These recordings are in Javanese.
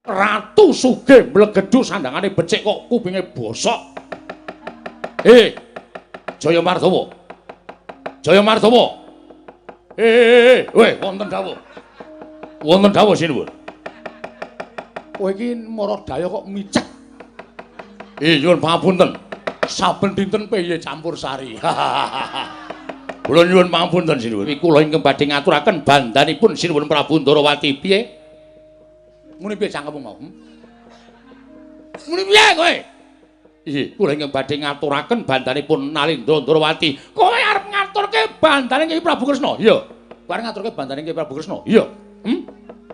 Ratu Sugih mlegedhu sandangane becik kok kupinge bosok. Jaya Mardawa. Jaya Mardawa. Weh, wonten dawuh. Wonten dawuh sinuwun. Kowe iki maradaya kok micek. Nyuwun pangapunten. Saben dinten piye campur sari. Kula nyuwun pangapunten sinuwun. Kula ingkang badhe ngaturaken bandanipun Sinuwun Prabu Ndarawati piye? Muni piye cangkemmu mau? Muni piye kowe? Inggih, kula ingkang badhe ngaturaken bandanipun Nalindra Ndarawati. Kowe arep ngaturke bandane Kyai Prabu Kresna? Iya. Kowe arep ngaturke bandane Kyai Prabu Kresna? Iya.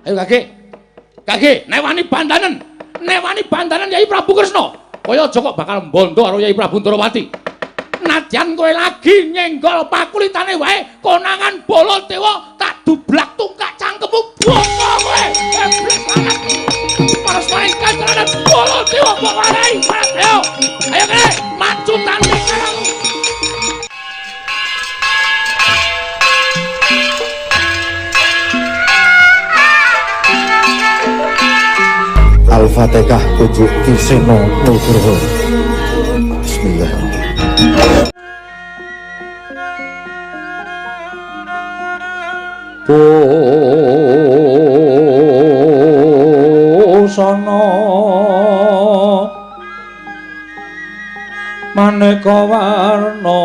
Ayo kage. Kage, newani bandanen. Newani bandanen Kyai Prabu Kresna. Kaya aja kok bakal mbondo karo Kyai Prabu Ndarawati. Nadyan kowe lagi nyenggol pakulitane wae konangan Baladewa tak dublak tungkak cangkemmu boko kowe. Eblis lanang. Paras maring kancanan Baladewa mbok warai. Ayo. Ayo kene maju tanding karo. Al-Fatihah Pujuk Ki Seno Nugroho. Bismillahirrahmanirrahim. Busana maneka warna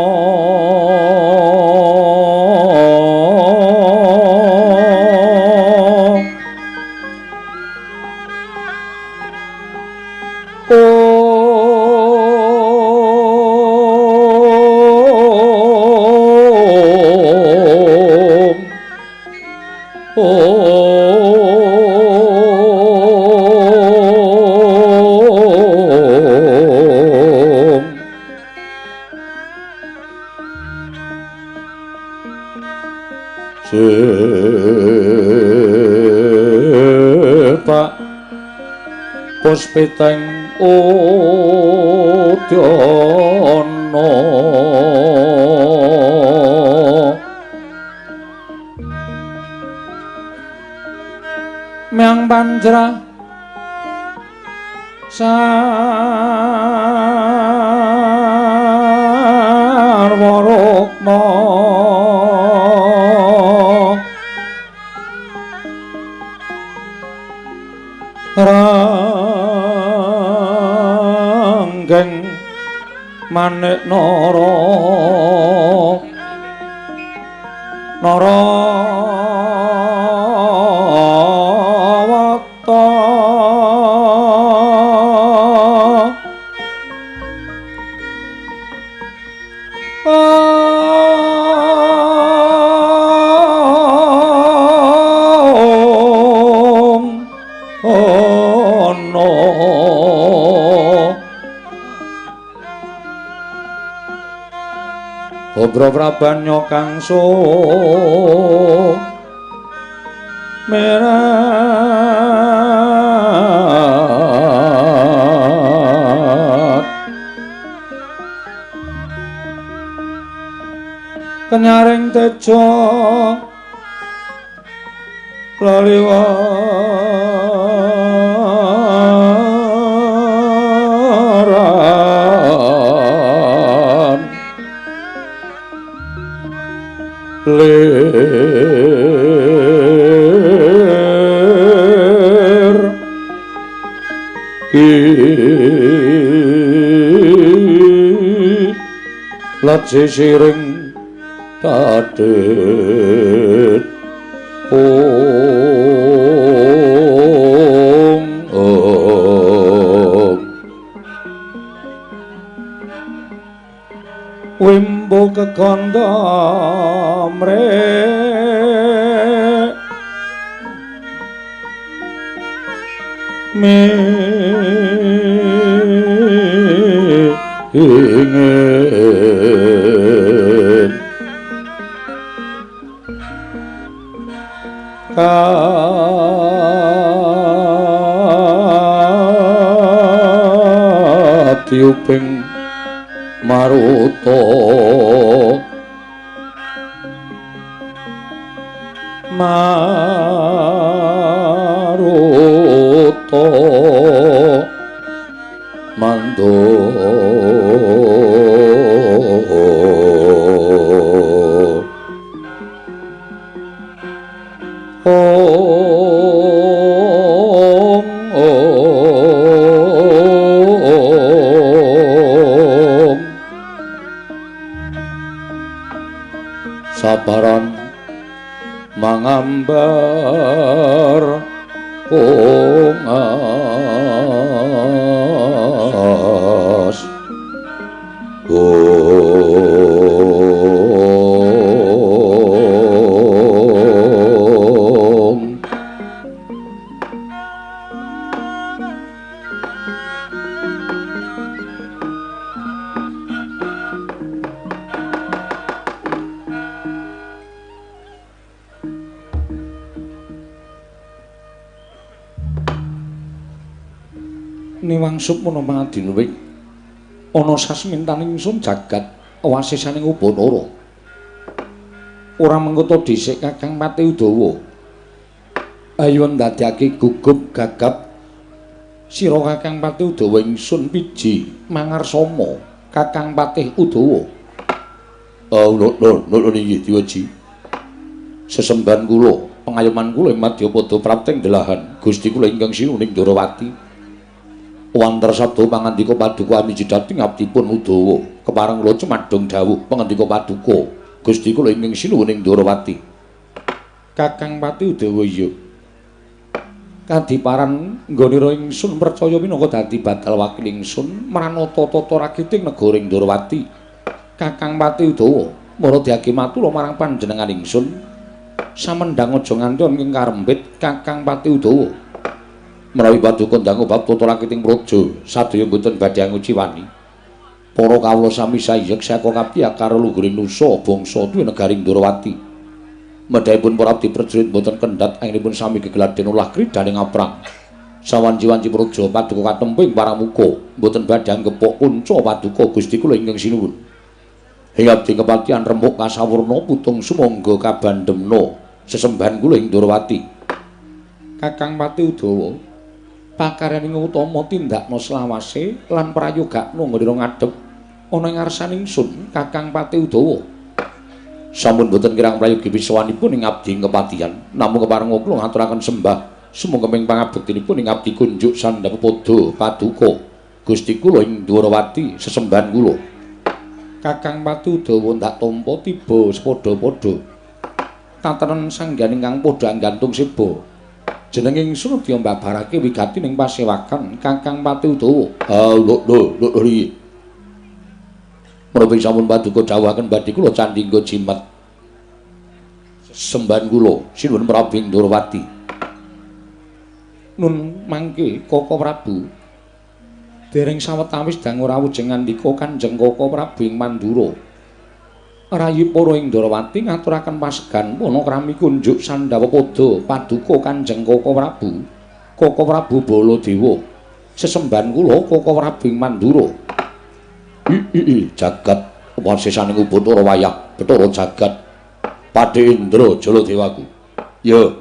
Sepak puspiteng udyana Myang panjra sarwa rukma ranggeng manik nara nara wata Obro prabanya kang merat kenyaring tejo laliwaran lir laji siring tadit ong ong wimbo kekandha mre me ingin katiuping maruta maruta. Mandur ong ong sabaran mangambar ungas ong Niwang supmono mangadinwing ana sasmintaning ingsun jagat wasisaning Ubanara. Ora mengko dhisik Kakang Pati Udawa. Ayo ndadekake gugup gagap sira Kakang Pati Udawa ingsun piji mangarsama Kakang Patih Udawa. Oh lho lho niki diweji. Sesembahan kula, pengayoman kula ing madyapada prapting delahan Gusti kula ingkang sinuning Ndorowati. Wantar sabda pangandika paduka amiji dhateng abdipun Udawa. Kepareng kula cumadung dawuh pangandika paduka Gusti kula ingkang sinuwun ing Ndorowati. Kakang Pati Udawa iya. Kadiparan nggonira ingsun percaya minangka dadi badal wakil ingsun mranata tata rakiting negara ing Ndorowati. Kakang Pati Udawa mara diage matur marang panjenengan ingsun samendhang aja nganti ana ing karembit Kakang Pati Udawa. Menawi paduka ndang bab tata rakiting praja sadaya mboten badhe anguciwani. Para kawula sami sayek saka kapiyah karo luhuring nusa bangsa tuwi negari Ndorowati. Medhahipun para abdi prajurit mboten kendhat anggenipun sami gegladen olah kridhaning aprang. Sawanci-wanci praja paduka katempu ing paramuka mboten badhe anggepok kunca paduka Gusti kula ingkang sinuwun. Ing abdi kepatihan remuk kasawurna putung sumangga kabandemna sesembahan kula ing Ndorowati. Kakang Pati Udawa pakaryaning utama tindakna selawase lan prayogakna nggone ngadhep ana ing ngarsaning ingsun Kakang Pati Udawa. Sampun boten kirang prayogi pisawanipun ing abdi kepatihan, namung kepareng kula ngaturaken sembah sumangga ing pangabektinipun ing abdi kunjuk sandhap padha paduka Gusti kula ing Ndorowati sesembahan kula. Kakang Pati Udawa ndak tampa tiba sepadha-padha tatenen sanggan ingkang padha anggantung seba. Jeneng ingsun nedya mbabarake wigati ning pasewakan Kakang Pati Udawa. Ah lho lho lho iki. Menawi sampun paduka dawuhaken badhe kula candingga jimat. Sembahan kula sinuwun Prabu ing Ndorowati. Nun mangke Koko Prabu. Dereng sawetawis dangu rawuh ngandika Kanjeng Koko Prabu ing Mandura. Rayi para ing Ndorowati ngaturaken pasegan panakrami kunjuk sandhawa padha paduka Kanjeng Koko Prabu. Koko Prabu Baladewa. Sesembahan kula Koko Prabu ing Mandura. I jagat wasisaning Ubanara wayah Bathara jagat Padhe Indra Jaladewaku. Ya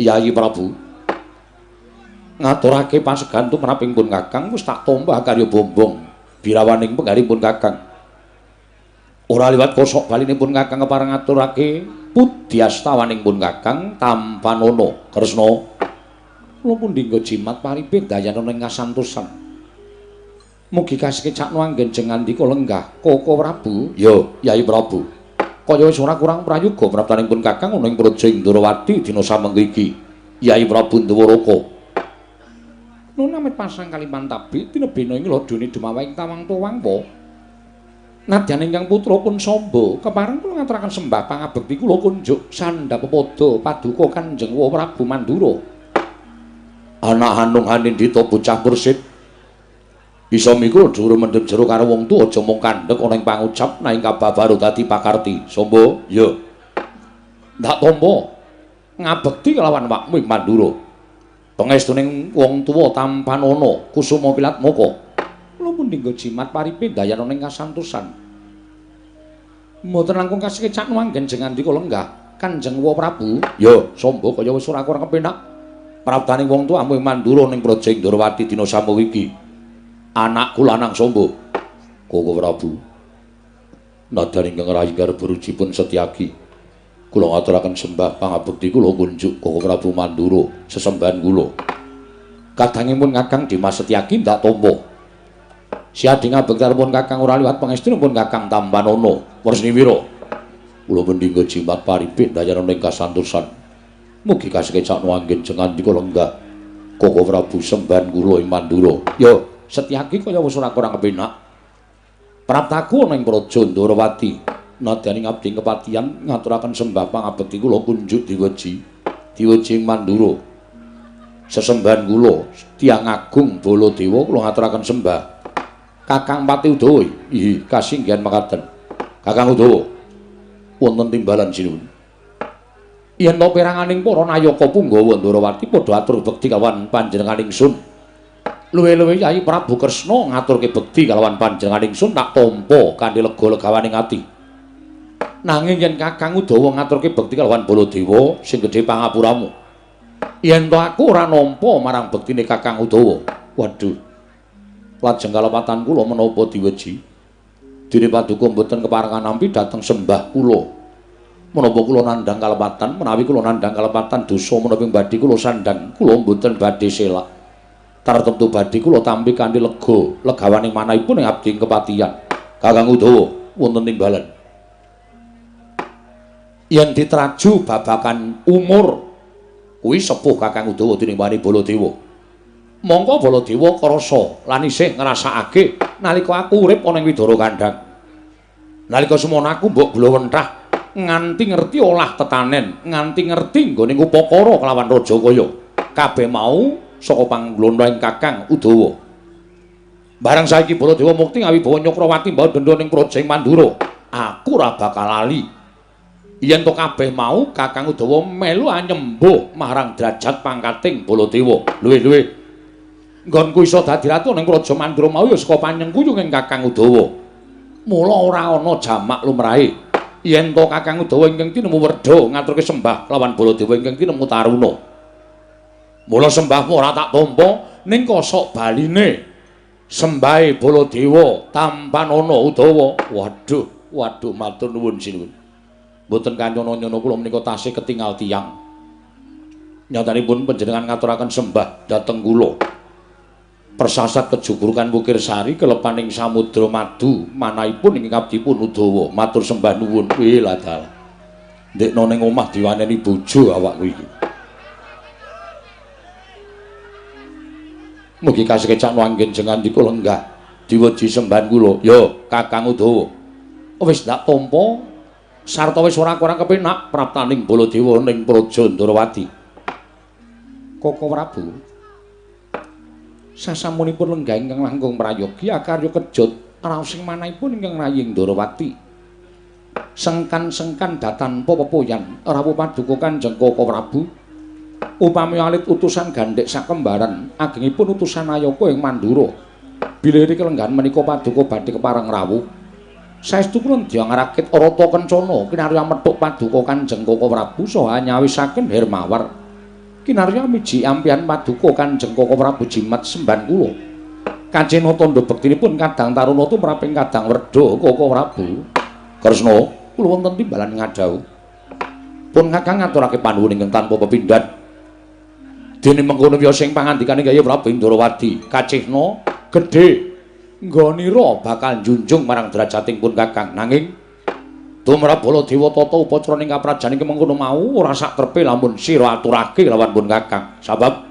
Yayi Prabu. Ngaturake pasegan tumraping pun Kakang wis tak tampa karya bombong birawaning penggaripun Kakang. Ora liwat kosok balinipun Kakang kepareng ngaturake pudyastawaning pun Kakang tampanana Kresna. Kula pundi nggo jimat paripe dayana ing kasantosan. Mugi kasekecakno anggen jeng ngandika lenggah Koko Prabu. Ya Yayi Prabu. Kaya wis ora kurang prayoga praptaning pun Kakang ana ing praja Ndorowati dina samengko iki. Yayi Prabu Ndwaraka. Nun amit pasang kaliman tabi tinebena ing lodone dumawahing tawang tuwangwa. Nadyan ingkang putra pun Samba, kepareng kula ngaturaken sembah pangabekti kula kunjuk sandhap pepada paduka Kanjeng Prabu Mandura. Anak hanung hanindita bocah mursid. Bisa mikul dhuwur mendhem jero karo wong tuwa aja mung kandhek ana ing pangucap nanging kababaru dadi pakarti. Samba, ya. Ndak tampa ngabekti kelawan wakmu ing Mandura. Pangestuning wong tuwa tampanana kusuma pilatmaka. Kula pundi nggo jimat paripe dayana ing kasantosan. Mboten langkung kasekecakno anggen jeng ngandika lenggah Kanjeng Wa Prabu. Ya, Samba kaya wis ora kurang kepenak. Praptaning wong tuamu ing Mandura ning Praja Ndrawati dina samuh iki. Anakku lanang Samba. Koko Prabu. Nadyan ingkang rayi garba rujipun Setyaki. Kula ngaturaken sembah pangabekti kula kunjuk Koko Prabu Mandura sesembahan kula. Kadangipun Kakang Dimas Setyaki ndak tampa. Siadi ngabektanipun Kakang ora liwat pangestunipun Kakang Tampanana Wresniwira. Kula mendingga jimat paribih dayana ing kasantosan. Mugi kasekecakno anggen jengandika lenggah. Koko Prabu sembahan kula ing Mandura. Yo, Setyaki kaya wis ora kurang kepenak. Praptaku ana ing Praja Ndrawati. Nadyan ing abdi kepatihan ngaturaken sembah pangabekti kula kunjuk diweji. Diweji ing Mandura. Sesembahan kula tiyang agung Baladewa kula ngaturaken sembah. Kakang Pati Udawa, inggih kasinggihan mekaten. Kakang Udawa, wonten timbalan sinuwun. Yen to peranganing para nayaka punggawa Ndrawati padha atur bekti kalawan panjenengan ingsun. Luwih-luwih Yai Prabu Kresna ngaturke bekti kalawan panjenengan ingsun tak tampa kanthi lega legawaning ati. Nanging yen Kakang Udawa ngaturke bekti kalawan Baladewa sing gedhe pangapuramu. Yen to aku ora nampa marang bektine Kakang Udawa. Waduh. Lajeng kalepatan kula menapa diweji? Dene paduka mboten keparengan nampi dhateng sembah kula. Menapa kula nandhang kalepatan? Menawi kula nandhang kalepatan dosa menapa badhe kula sandhang, kula mboten badhe selak. Tartemtu badhe kula tampi kanthi lega, legawaning manahipun ing abdi kepatihan. Kakang Udawa wonten timbalan. Yen diteraju babakan umur kuwi sepuh Kakang Udawa dening wani Baladewa. Mongko Baladewa krasa lan isih ngrasakake nalika aku urip ana ing Widara Kandhang. Nalika semono aku mbok glowentah nganti ngerti olah tetanen, nganti ngerti nggone ngupakara kelawan raja kaya. Kabeh mau saka pangglona ing Kakang Udawa. Bareng saiki Baladewa mukti ngawibawa Nyakrawati mbawa dendha ning Praja ing Mandura. Aku ora bakal lali. Yen to kabeh mau Kakang Udawa melu anyembuh marang derajat pangkating Baladewa. Luwih-luwih nggonku iso dadi ratu ning Praja Mandura mau ya saka panyengkuyung ing Kakang Udawa. Mula ora ana jamak lumrahe. Yen to Kakang Udawa ingkang tinemu werda ngaturke sembah lawan Baladewa ingkang tinemu taruna. Mula sembahmu ora tak tampa ning kosok baline sembahe Baladewa Tampanana Udawa. Waduh, waduh matur nuwun sinuwun. Mboten kanyono-nyono kula menika tasih ketingal tiyang. Nyatanipun panjenengan ngaturaken sembah dhateng kula. Persasat kejugurukan Wukir Sari kelepaning samudra madu manahipun ing abdipun Udawa. Matur sembah nuwun. Wih ladal. Ndekno ning omah diwaneni bojo awakku iki. Mugi kasekecakno anggen jengandika lenggah diweji sembahan kula. Yo Kakang Udawa. Wis ndak tampa sarta wis ora kurang kepenak praptaning Baladewa ning Praja Ndrawati. Koko Prabu, sasampunipun lenggah ingkang langkung prayogi akarya kejut raos ing manahipun ingkang rayi Ndrawati. Sengkan-sengkan datanpa pepoyan rawuh paduka Kanjeng Koko Prabu. Upami alit utusan gandhek sakembaran agengipun utusan Nayaka ing Mandura. Bilih kelenggahan menika paduka badhe kepareng rawuh. Saestu kula ndya ngrakit rata kencana kinarya methuk paduka Kanjeng Koko Prabu saha nyawisaken Hermawar. Kinarya miji ampihan paduka Kanjeng Koko Prabu jimat semban kula. Kajena tandha bektinipun kadang taruna tumraping kadang werda Koko Prabu. Kresna, kula wonten timbalan ngadhawuh. Pun Kakang ngaturake panuwun ingkang tanpa pepindhan. Dene mengkono wiya sing pangandikane Kyai Prabu Ndrawati, kacihna gedhe nggonira bakal njunjung marang derajating pun Kakang. Nanging tumrap Baladewa tata upacara ning kaprajan iki mengkono mau ora sak trepe lamun sira aturake lawan pun Kakang. Sabab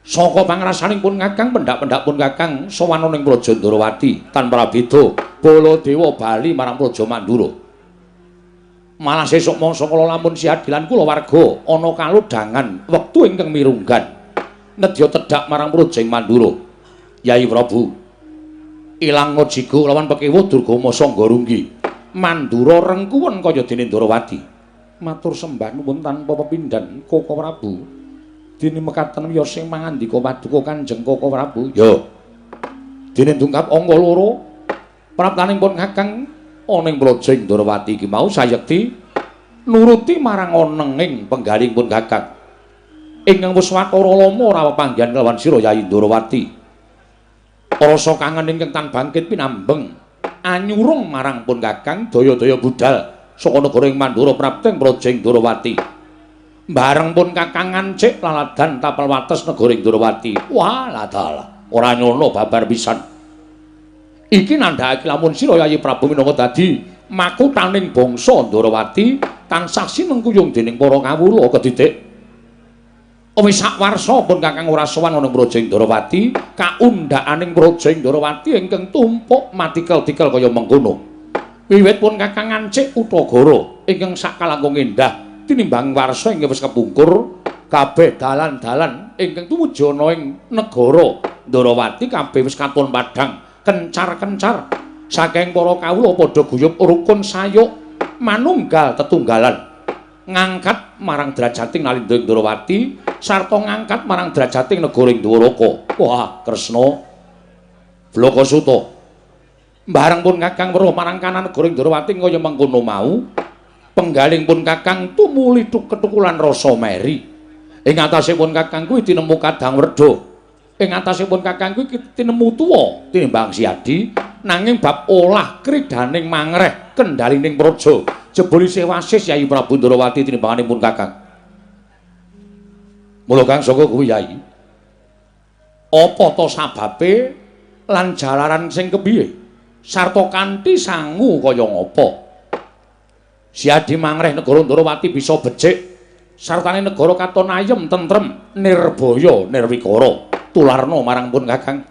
saka pangrasaning pun Kakang pendhak-pendhak pun Kakang sowan ning Praja Ndrawati tanpa beda Baladewa bali marang Praja Mandura. Malah sesuk mangsa kala lamun siadilan kula warga ana kalodhangan wektu ingkang mirunggan nedya tedhak marang Praja Mandura. Yai Prabu ilang jigo lawan pekewuh Durgama Sangga Runggi. Mandura rengkuwen kaya dene Ndrawati. Matur sembah nuwun tanpa pepindhan Koko Prabu. Dene mekaten wiyos sing mangandika paduka Kanjeng Koko Prabu. Ya. Dene dungkap angka loro praptaning pun Kakang ana ing Praja Ndrawati iki mau sayekti nuruti marang onenging penggaling pun Kakang. Ingkang wis watara lama ora pepanggihan kelawan sira Yayi Ndorowati. Rasa kangen ingkang tan bangkit pinambeng anyurung marang pun Kakang daya-daya budal saka negara ing Mandura prapting praja ing Ndorowati. Bareng pun Kakang ngancik laladan tapel wates negara ing Ndorowati. Wah, ladalah ora nyono babar pisan. Iki nandhakake lamun sira Yayi Prabu minangka dadi makuthaning bangsa Ndorowati tansah sinengkuyung dening para kawula kedidik. Wis sakwarsa pun Kakang ora sowan ana praja Ndorowati, kaundhakaning praja Ndorowati ingkang tumpuk matikel-tikel kaya mengkono. Wiwit pun Kakang ngancik Kutagara ingkang sakalangkung endah tinimbang warsa ingkang wis kepungkur, kabeh dalan-dalan ingkang tumuju ana ing negara Ndorowati kabeh wis katon padhang, kencar-kencar. Saking para kawula padha guyub rukun sayuk manunggal tetunggalan. Ngangkat marang derajating Nalindra ing Ndorowati sarta ngangkat marang derajating negara ing Dwaraka. Wah, Kresna Blakasuta. Bareng pun Kakang weruh marang kanan negara ing Ndorowati kaya mengkono mau, penggaling pun Kakang tumuli ketukulan rasa meri. Ing atase pun Kakang kuwi tinemu kadang werda. Ing atase pun Kakang kuwi tinemu tuwa tinimbang Siadi, nanging bab olah kridaning mangreh kendhalining praja jebul isih wasis Yayi Prabu Ndorowati tinimbangane pun Kakang. Mula kang saka kuwi Yayi, apa ta sababe lan jalaran sing kepiye sarta kanthi sangu kaya ngapa Siadi mangreh negara Ndorowati bisa becik sartane negara katon ayem tentrem nirbaya nirwikara tularna marang pun Kakang.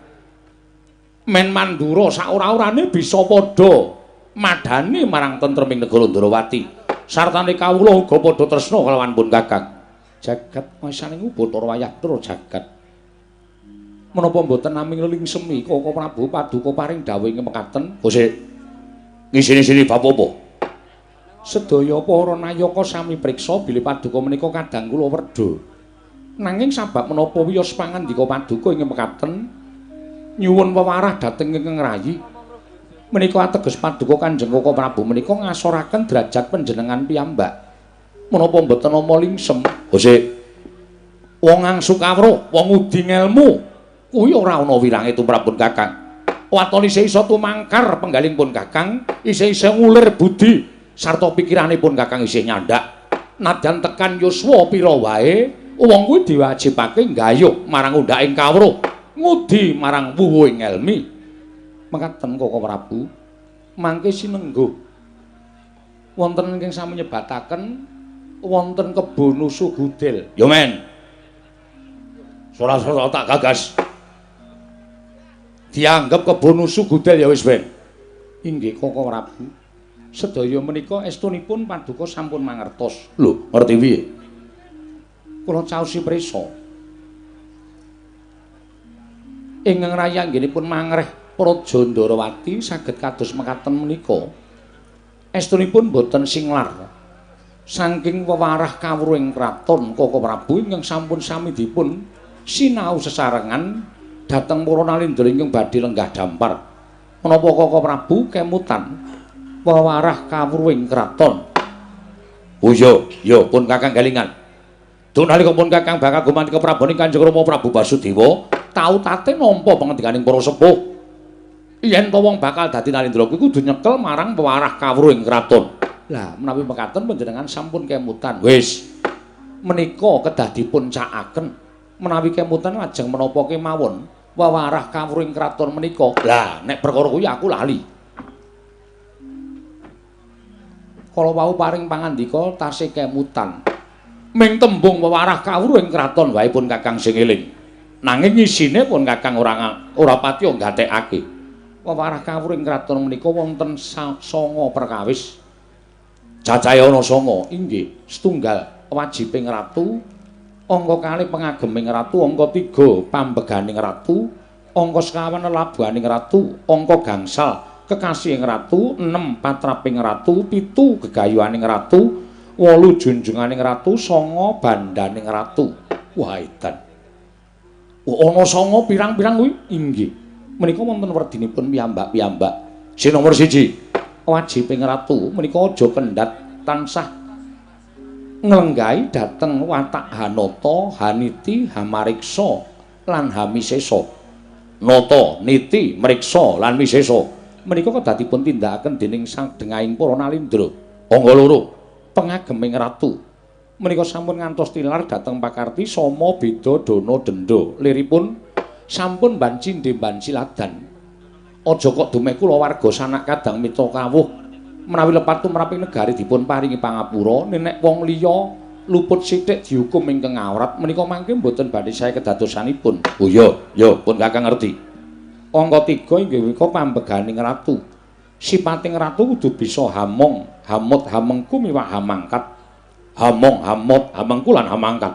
Men Mandura saora-orane bisa padha madani marang tentreming negara Ndorowati sartane kawula uga padha tresna kelawan pun Kakang. Jagat masaning Bathara wayah tra jagat. Menapa mboten naming lelingsemi Kaka Prabu paduka paring dawuh ing mekaten? Kosik. Ngisini-sini bab apa? Sedaya para nayaka sami priksa bilih paduka menika kadang kula werda. Nanging sabab menapa wiyos pangandika paduka ing mekaten nyuwun wewarah dhateng ingkang rayi. Menika ateges paduka Kanjeng Kaka Prabu menika ngasoraken derajat panjenengan piyambak. Menapa mboten nama lingsem? Kosik. Wong angsu kawruh, wong ngudi ngelmu, kuwi ora ana wirange tumrap pun Kakang. Waton isih iso tumangkar penggaling pun Kakang, isih iso ngulir budi sarta pikirane pun Kakang isih nyandak. Nadyan tekan yuswa pira wae, wong kuwi diwajibake nggayuh marang undhaking kawruh, ngudi marang wuwuhing elmi. Mekaten Kaka Prabu, mangke sinengguh wonten ingkang sami nyebataken wonten kebo nusu gudel. Yo men. Sora-sora tak gagas. Dianggep kebo nusu gudel ya wis ben. Inggih Kaka Prabu. Sedaya menika estunipun paduka sampun mangertos. Lho, ngerti piye? Kula caosi prisa. Ingkang raya anggenipun mangreh Praja Ndorowati saged kados mekaten menika. Estunipun boten singlar. Saking wewarah kawruhing kraton Kaka Prabu ingkang sampun sami dipun sinau sesarengan dhateng para nalindra ingkang badhe lenggah dampar. Menapa Kaka Prabu kemutan wewarah kawruhing kraton? Oh iya, ya pun Kakang galingan. Duk nalika pun Kakang bakal gumanti keprabon Kanjeng Rama Prabu Basudewa, tau tate nampa pangandikaning para sepuh. Yen to wong bakal dadi nalindra kuwi kudu nyekel marang wewarah kawruhing kraton. Lah menawi mekaten panjenengan sampun kemutan. Wis. Menika kedah dipun cakaken. Menawi kemutan lajeng menapa kemawon wewarah kawruhing kraton menika. Lah nek perkara kuwi aku lali. Kala wau paring pangandika tasih kemutan. Ming tembung wewarah kawruhing kraton wae pun Kakang sing eling. Nanging isine pun Kakang ora patiya nggatekake. Wewarah kawruhing kraton menika wonten 9 perkawis. Cacahe ana 9, inggih, setunggal wajibing ratu, angka kalih pengageming ratu, angka 3 pambeganing ratu, angka sekawan lelabuhaning ratu, angka gangsal kekasihing ratu, 6 patraping ratu, 7 gegayuhaning ratu, 8 junjunganing ratu, 9 bandaning ratu. Wah, edan. Ana 9 pirang-pirang kuwi? Inggih. Menika wonten werdinipun piyambak-piyambak. Sing nomor 1, wajibing ratu menika aja kendhat tansah Nglenggahi dhateng watak Hanata, Haniti, Hamariksa lan Hamisesa. Nata, Niti, Mriksa lan Misesa menika kedah dipun tindakaken dening sadengahing para Nalindra. Angka loro, pengageming ratu. Menika sampun ngantos tilar dhateng pakarti sama beda dana denda. Liripun sampun banci ndemban siladan. Aja kok dumeh kula warga sanak kadang mitra kawuh menawi lepat tumraping negari dipun paringi pangapura, nenek wong liya luput sithik dihukum ingkang awrat menika mangke mboten badhe sae kedadosanipun. Oh iya, ya pun Kakang ngerti. Angka 3 inggih menika pambeganing ratu. Sipating ratu kudu bisa hamong, hamot, hamengku miwah hamangkat. Hamong, hamot, hamengku lan hamangkat.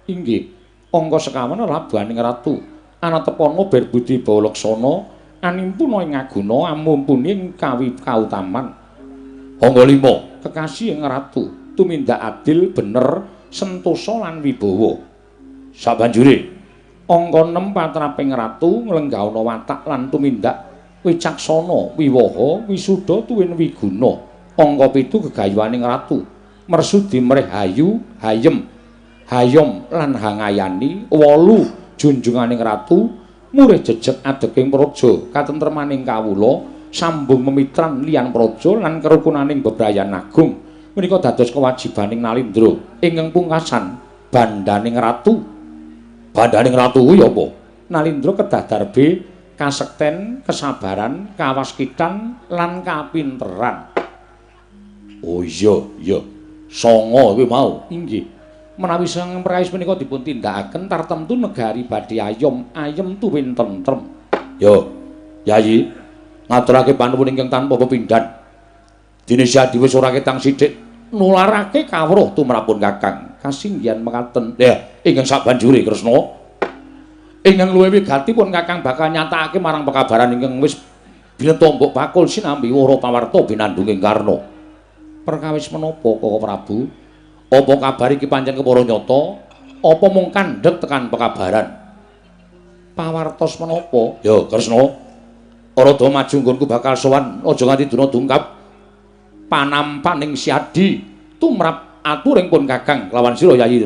Inggih. Angka sekawan labuhaning ratu. Anatepana berbudi bawa laksana, animpuna ing aguna, amumpuni ing kawi kautaman. Angka 5, kekasih ing ratu, tumindak adil, bener, sentosa lan wibawa. Sabanjure, angka 6 patraping ratu nglenggahana watak lan tumindak wicaksana, wiwaha, wisuda tuwin wiguna. Angka 7 gegayuhaning ratu, mersudi mrih hayu, hayem, hayom lan hangayani. 8 junjunganing ratu, murih jejeg adeking praja, katentremaning kawula, sambung memitran liyan praja lan kerukunaning bebrayan agung. Menika dados kewajibaning Nalindra. Ingkang pungkasan, bandaning ratu. Bandaning ratu kuwi apa? Nalindra kedah darbe kasekten, kesabaran, kawaskitan lan kapinteran. Oh iya, iya. Songo kuwi mau. Inggih. Menawi sang perkawis menika dipun tindakaken tartemtu negari badhe ayom, ayem tuwin tentrem. Yo, Yayi, ngaturake panuwun ingkang tanpa pepindhan. Dene Siadi wis ora ketang sithik nularake kawruh tumrapun Kakang. Kasinggihan mekaten. Ya, ingkang sabanjure Kresna. Ingkang luwih wigati pun Kakang bakal nyatakake marang pekabaran ingkang wis binetombok bakul sinambi wara pawarta binandunging Karna. Perkawis menapa Kaka Prabu? Apa kabar iki pancen kepara nyata? Apa mung kandhek tekan pekabaran? Pawartos menapa? Ya, Kresna. Rada maju nggonku bakal sowan, aja nganti duna dungkap panampaning Siadi tumrap aturing pun Kakang lawan sira Yayi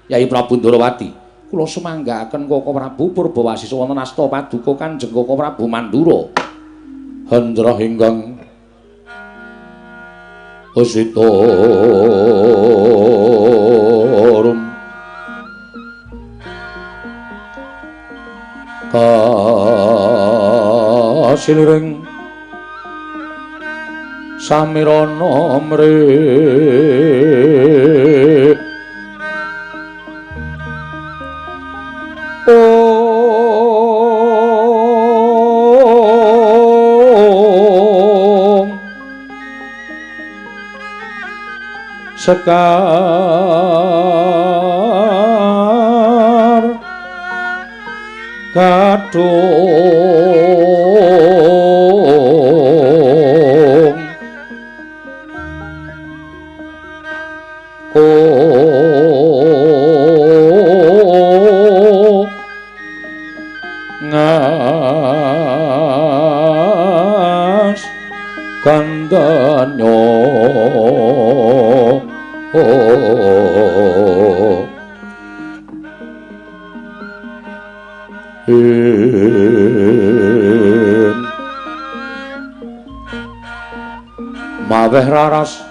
Yayi Prabu Ndorowati. Kula sumanggaaken Kaka Prabu Purbawasisa wonten asta paduka Kanjeng Kaka Prabu Mandura. Hendra ingkang usita rum kasiliring samirana mrih om sekar kadung ko ngas kandanyo maweh raras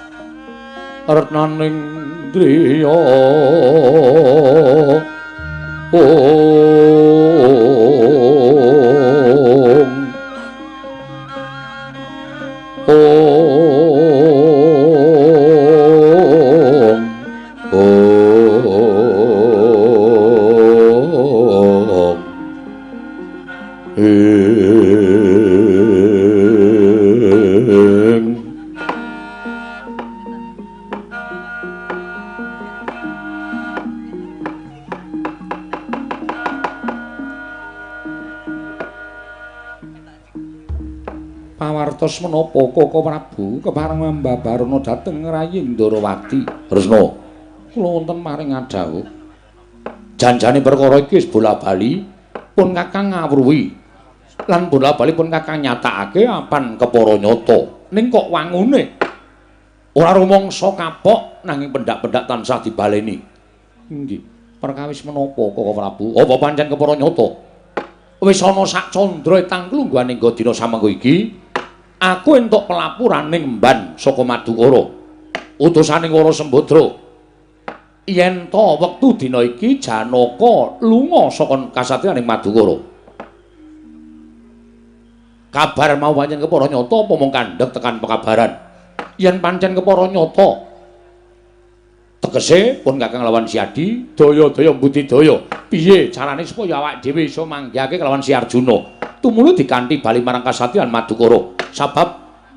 retnaning driya om om om ing Pawartos menapa Kaka Prabu kepareng mambabarana dhateng rayi Ndorowati. Kresna, kula wonten maring adhawuh. Janjane perkara iki wis bola-bali pun Kakang ngawruhi. Lan bola-bali pun Kakang nyatakake apan kepara nyata. Ning kok wangune Ora rumangsa kapok nanging pendak-pendak tansah dibaleni. Inggih. Perkawis menapa Koko Prabu? Apa pancen kepara nyata? Wis ana sak candra etang klungguhaning dina samengko iki, aku entuk pelapuraning emban saka Madukara. Utusaning Wara Sembadra. Yen to wektu dina iki Janaka lunga saka kasatriyaning Madukara. Kabar mau pancen kepara nyata apa mung kandhek tekan pekabaran? Yen pancen kepara nyata, tegese pun Kakang lawan Siadi daya-daya budidaya. Piye carane supaya awak dhewe iso manggihake kelawan Si Arjuna? Tumuli dikanthi bali marang kasatriyan Madukara. Sabab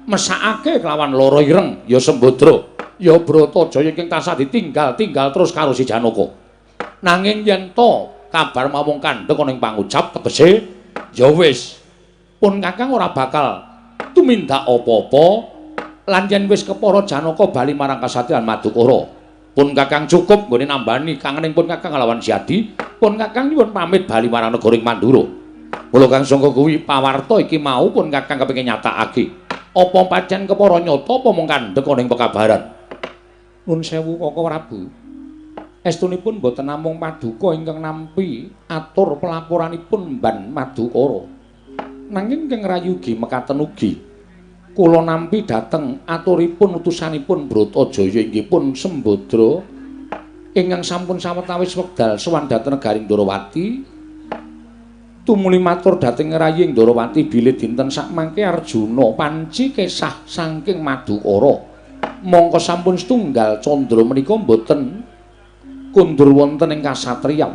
mesakake kelawan lara ireng ya Sembadra, ya Bratajaya ingkang tansah ditinggal-tinggal terus karo si Janaka. Nanging yen to kabar mawon kandhek ana ing pangucap tegese ya wis pun Kakang ora bakal tumindak apa-apa lan yen wis kepara Janaka bali marang kasatriyan Madukara. Pun Kakang cukup nggone nambani kangening pun Kakang lawan Siadi, pun Kakang nyuwun pamit bali marang negara Mandura. Mula kang sangka kuwi pawarta iki mau pun Kakang kepengin nyatakake. Apa pancen kepara nyata apa mung kandhek ana ing pekabaran? Nun sewu Koko Prabu. Estunipun boten namung paduka ingkang nampi atur pelaporanipun Mban Madukara. Nanging ingkang rayugi mekaten ugi. Kula nampi dhateng aturipun utusanipun Bratajaya inggih pun Sembadra ingkang sampun sawetawis wekdal sowan dhateng negari Ndorowati. Tumuli matur dhateng rayi Ndorowati bilih dinten sakmangke Arjuna panci kesah saking Madukara. Mongko sampun setunggal candra menika mboten kundur wonten ing kasatriyan.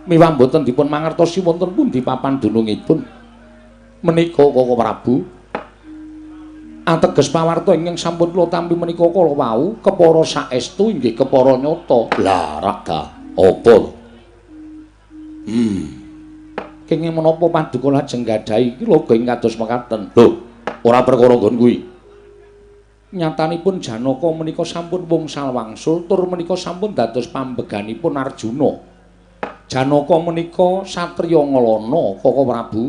Miwah mboten dipun mangertosi wonten pundi papan dunungipun. Menika Koko Prabu ateges pawarta ingkang sampun kula tampi menika kala wau kepara saestu inggih kepara nyata. Lah raga apa to? Kenging menapa paduka lajeng gadhahi iki loga ing kados mekaten. Lho, ora perkara nggon kuwi. Nyatanipun Janaka menika sampun wungsal wangsul tur menika sampun dados pambeganipun Arjuna. Janaka menika satriya ngelana Koko Prabu.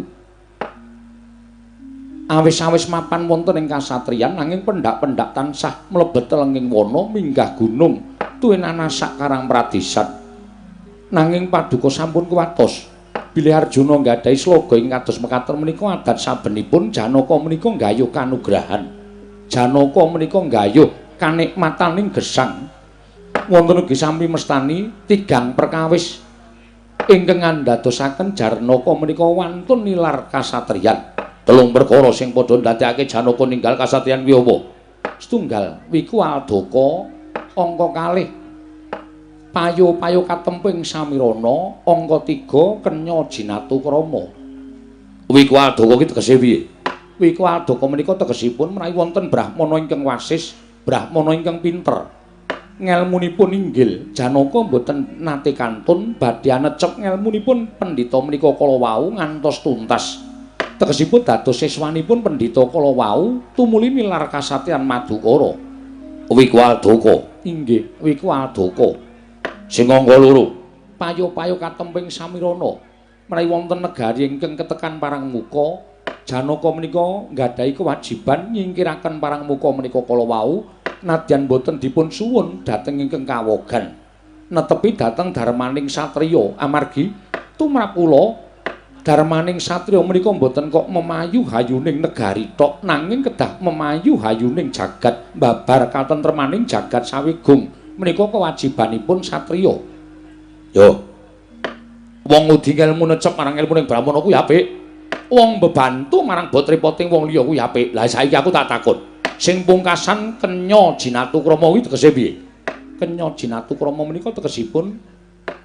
Awis-awis mapan wonten ing kasatriyan nanging pendak-pendak tansah mlebet telenging wana minggah gunung tuwinana sak karang pradesan. Nanging paduka sampun kuwatos bilih Arjuna nggadahi sloga ing kados mekaten menika adat sabenipun Janaka menika nggayuh kanugrahan. Janaka menika nggayuh kanikmataning gesang. Wonten ugi sami mestani tigang perkawis ingkang andadosaken Janaka menika wantun nilar kasatriyan. Telung perkara sing padha ndadekake Janaka ninggal kasatriyan kuwi apa? Setunggal wiku Aldaka, angka kalih payo-payo katemping Samirana, angka 3 kenya Jinatukrama. Wiku Aldaka ki tegese piye? Wiku Aldaka menika tegesipun menawi wonten brahmana ingkang wasis, brahmana ingkang pinter. Ngelmunipun inggil, Janaka mboten nate kantun badhe anecep ngelmunipun pendhita menika kala wau ngantos tuntas. Tegesipun dados siswanipun pendhita kala wau tumuli nilar kasatriyan Madukara. Wiku Aldaka. Inggih, Wiku Aldaka. Sing angka loro, payo-payo katemping Samirana. Menawi wonten negari ingkang ketekan parang muka, Janaka menika nggadahi kewajiban nyingkiraken parang muka menika kala wau nadyan boten dipun suwun dhateng ingkang kawogan. Netepi dhateng darmaning satriya amargi tumrap kula darmaning satriya menika mboten kok memayu hayuning negari tok nanging kedah memayu hayuning jagat babar katentremaning jagat sawigung menika kewajibanipun satriya. Yo. Wong ngudi ngelmu necep marang ilmuning brahmana kuwi apik. Wong bebantu marang bot repoting wong liya kuwi apik. Lah saiki aku tak takon. Sing pungkasan kenya Jinatukrama kuwi tegese piye? Kenya Jinatukrama menika tegesipun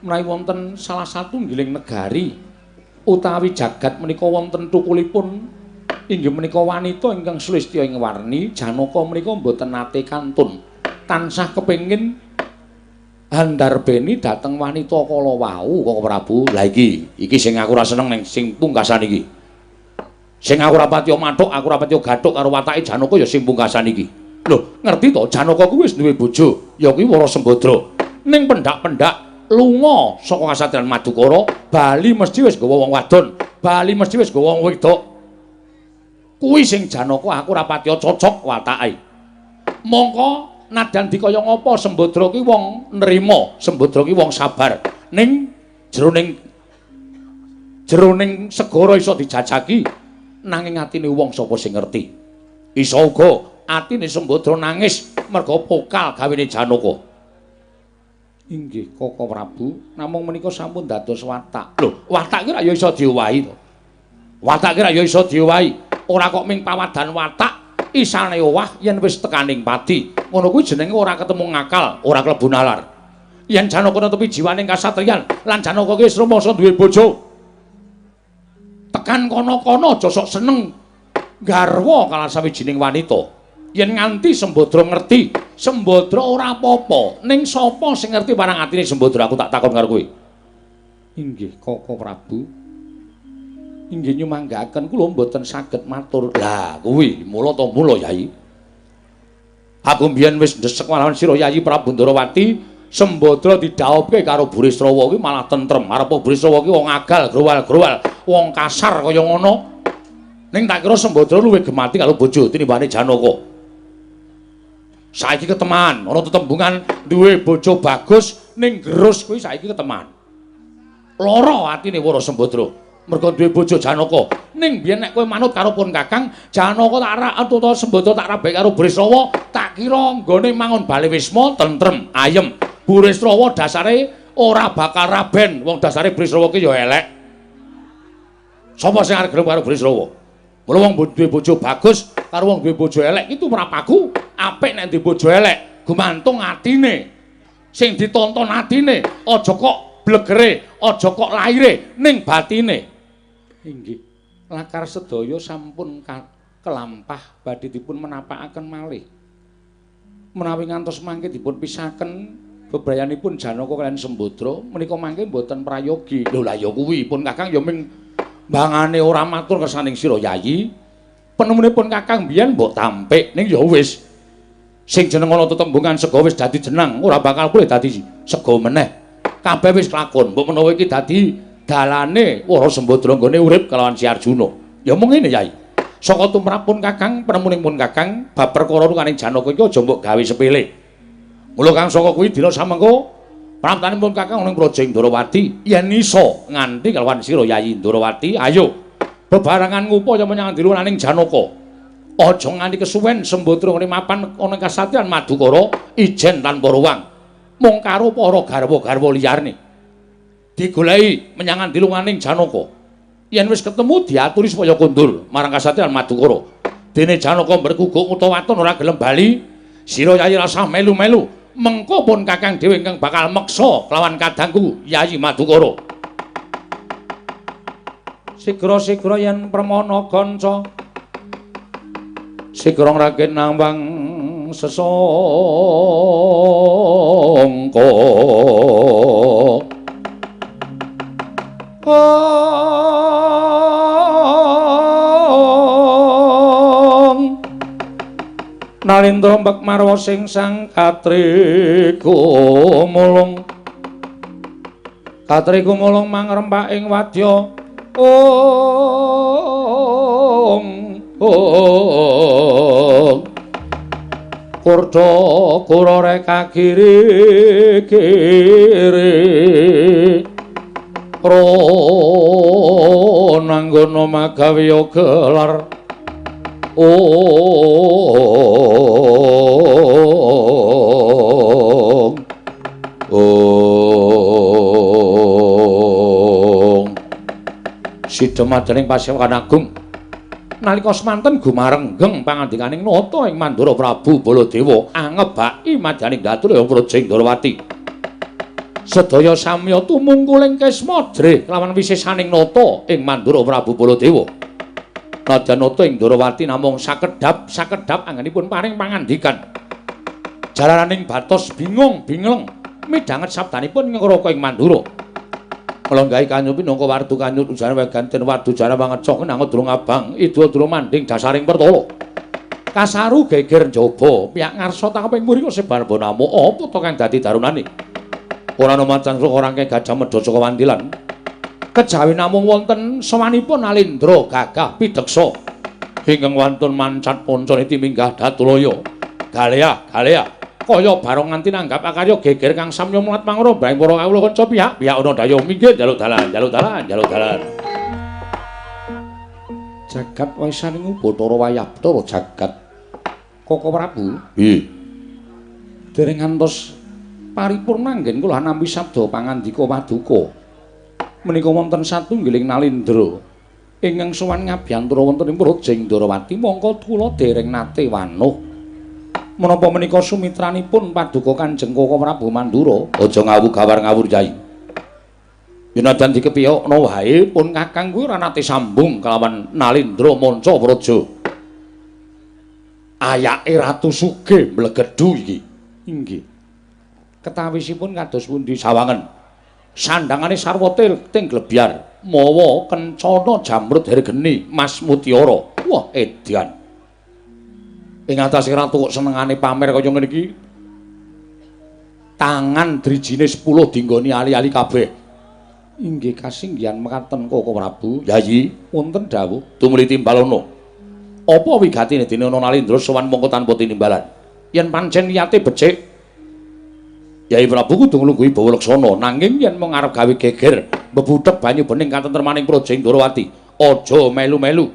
menawi wonten salah satunggiling negari utawi jagat menika wonten tukulipun inggih menika wanita ingkang sulistya ing warni, Janaka menika mboten nate kantun tansah kepengin handarbeni dhateng wanita kala wau Koko Prabu. Lah iki sing aku ora seneng ning sing pungkasan iki. Sing aku ora patiya mathuk, aku ora patiya gathuk karo watake Janaka ya sing pungkasan iki. Lho, ngerti to Janaka kuwi wis duwe bojo, ya kuwi Wara Sembadra. Ning pendak-pendak lunga saka kasatriyan Madukara, bali mesti wis nggawa wong wadon, bali mesti wis nggawa wong wedok. Kuwi sing Janaka aku ora patiya cocok watake. Mongko Nadyan dikaya ngapa Sembadra ki wong nrima, Sembadra ki wong sabar. Ning jroning segara iso dijajaki, nanging atine wong sapa sing ngerti. Iso uga atine Sembadra nangis merga pokal gawene Janaka. Inggih Koko Prabu, namung menika sampun dados watak. Lho, watak ki ra ya iso diowahi to. Watak ki ra ya iso diowahi. Ora kok ming pawadan watak, isane owah yen wis tekaning padi. Ngono kuwi jenenge ora ketemu ngakal, ora klebu nalar. Yen Janaka netepi jiwaning kasatriyan, lan Janaka ki wis rumangsa duwe bojo. Tekan kono-kono aja sok seneng garwa kalah sawijining wanita. Yen nganti Sembadra ngerti, Sembadra ora apa-apa. Ning sapa sing ngerti marang atine Sembadra, aku tak takon karo kowe. Inggih Koko Prabu. Inggih nyumanggaken kula mboten saged matur. Lah kuwi mula ta mula Yai. Aku mbiyen wis ndesek lawan sira Yayi Prabu Ndorowati, Sembadra didhaupke karo Burisrawa kuwi malah tentrem. Arepa Burisrawa kuwi wong agal, growal-growal, wong kasar kaya ngono. Ning tak kira Sembadra luwih gemati karo bojo tinimbane Janaka. Saiki keteman, ana tetembungan duwe bojo bagus ning gerus kuwi saiki keteman. Lara atine Wara Sembadra mergo duwe bojo Janaka. Ning biyen nek kowe manut karo pun Kakang, Janaka tak rak utawa Sembadra tak rabek karo Burisrawa, tak kira nggone mangun bale wisma tentrem, ayem. Burisrawa dasare ora bakal raben, wong dasare Burisrawa ki ya elek. Sapa sing arep gelem karo Burisrawa? Mula wong duwe bojo bagus karo wong duwe bojo elek itu ora paku. Apik nek duwe bojo elek, gumantung atine. Sing ditonton atine, aja kok blegere, aja kok laire, ning batine. Inggih. Lakar sedaya sampun kelampah badhe dipun menapakaken malih. Menawi ngantos mangke dipun pisaken bebrayanipun Janaka kaliyan Sembadra menika mangke mboten prayogi. Lho lah ya kuwi pun Kakang ya ming bangane ora matur kersaning sira Yayi. Penemunipun Kakang biyen mbok tampik ning ya wis. Sing jeneng ana tetembungan sega wis dadi jeneng, ora bakal kulih dadi sega meneh. Kabeh wis lakon, mbok menawa iki dadi dalane Wara Sembadra nggone urip kelawan Si Arjuna. Ya mung ngene Yai. Saka tumrapun Kakang, penemunipun Kakang, bab perkara rukaning Janaka iki aja mbok gawe sepele. Mula kang saka kuwi dina samengko pramtanipun Kakang ning Praja Ndorowati yen iso nganti kelawan sira Yayi Ndorowati, ayo bebarengan ngupaya menyang dirulaning Janaka. Aja nganti kesuwen Sembadra ngene mapan ana kasatriyan Madukara ijen tanpa ruwang. Mung karo para garwa-garwa liyane. Digoleki menyang dilunganing Janaka. Yen wis ketemu diaturi supaya kondur marang kasatriyan Madukara. Dene Janaka mberkuguk utawa waton ora gelem bali, sira Yayi rasah melu-melu. Mengko pun Kakang dhewe ingkang bakal meksa kelawan kadangku Yayi Madukara. Sigra-sigra yen permana kanca sigra ngragin nambang sesangka. Nalindra mbek marwa sing sang katriku mulung. Katriku mulung mangrempak ing wadya. Ong ong. Kurda kura reka kiri kiri. Ronanggono magawe gelar. Ong ong. Sidhemadening Pasewokan Agung nalika semanten gumarenggeng pangandikaning nata ing Mandura Prabu Baladewa angebaki madyaning datur ya Praja Ndorowati. Sedaya samya tumungkuling kisma jrih kelawan wisesaning nata ing Mandura Prabu Baladewa. Nadyan nata ing Ndorowati namung sakedhap-sakedhap anggenipun paring pangandikan. Jalaraning batos bingung bingleng midhanget sabdanipun ngraka ing Mandura. Melonggahi kanyut pinangka wardu kanyut ujana weganten wardu jana pangecok nang durung abang idua durung manding dasaring pertala. Kasaru geger njaba pihak ngarsa takeping mriko sebar bonamu apa to kang dadi darunane. Ora ana macan ora gajah medha saka wandilan. Kejawi namung wonten sawanipun Alindra gagah pideksa ingkang wantun mancat poncone timinggah Datulaya. Galea, galea. Kaya barong nganti nanggap akarya geger kang samya mulat mangro brang para kawula kanca pihak-pihak ana daya minggir njaluk dalan, njaluk dalan, njaluk dalan. Jagat waisaning Bathara wayah Bathara jagat. Koko Prabu, nggih. Dereng ngantos paripurna anggen kula nampi sabda pangandika paduka. Menika wonten satunggiling nalindra ingkang sowan ngabiyantara wonten ing Praja Ndrawati mongko kula dereng nate wanuh. Menapa menika sumitranipun paduka Kanjeng Koko Prabu Mandura? Aja ngawu gawar ngawur Yai. Yenajan dikepiyokna wae pun kakang kuwi ora nate sambung kelawan Nalindra manca praja. Ayake Ratu Sugih mlegedhu iki. Inggih. Ketawisipun kados pundi sawangen. Sandhangane sarwa ting glebyar mawa kencana jamrud hergeni Mas Mutiara. Wah edan. Ing atase ratu kok senengane pamer kaya ngene iki. Tangan drijine 10 dinggoni ali-ali kabeh. Inggih kasinggihan mekaten Koko Prabu. Yayi, wonten dawuh tumuli timbalana. Apa wigatine dene ana Nalindra sowan mongko tanpa tinimbalan? Yen pancen niyate becik, Yai Prabu kudu nglungguhi bawa laksana, nanging yen mung arep gawe geger, mbebuthek banyu bening katentremaning Praja Ndrawati, aja melu-melu.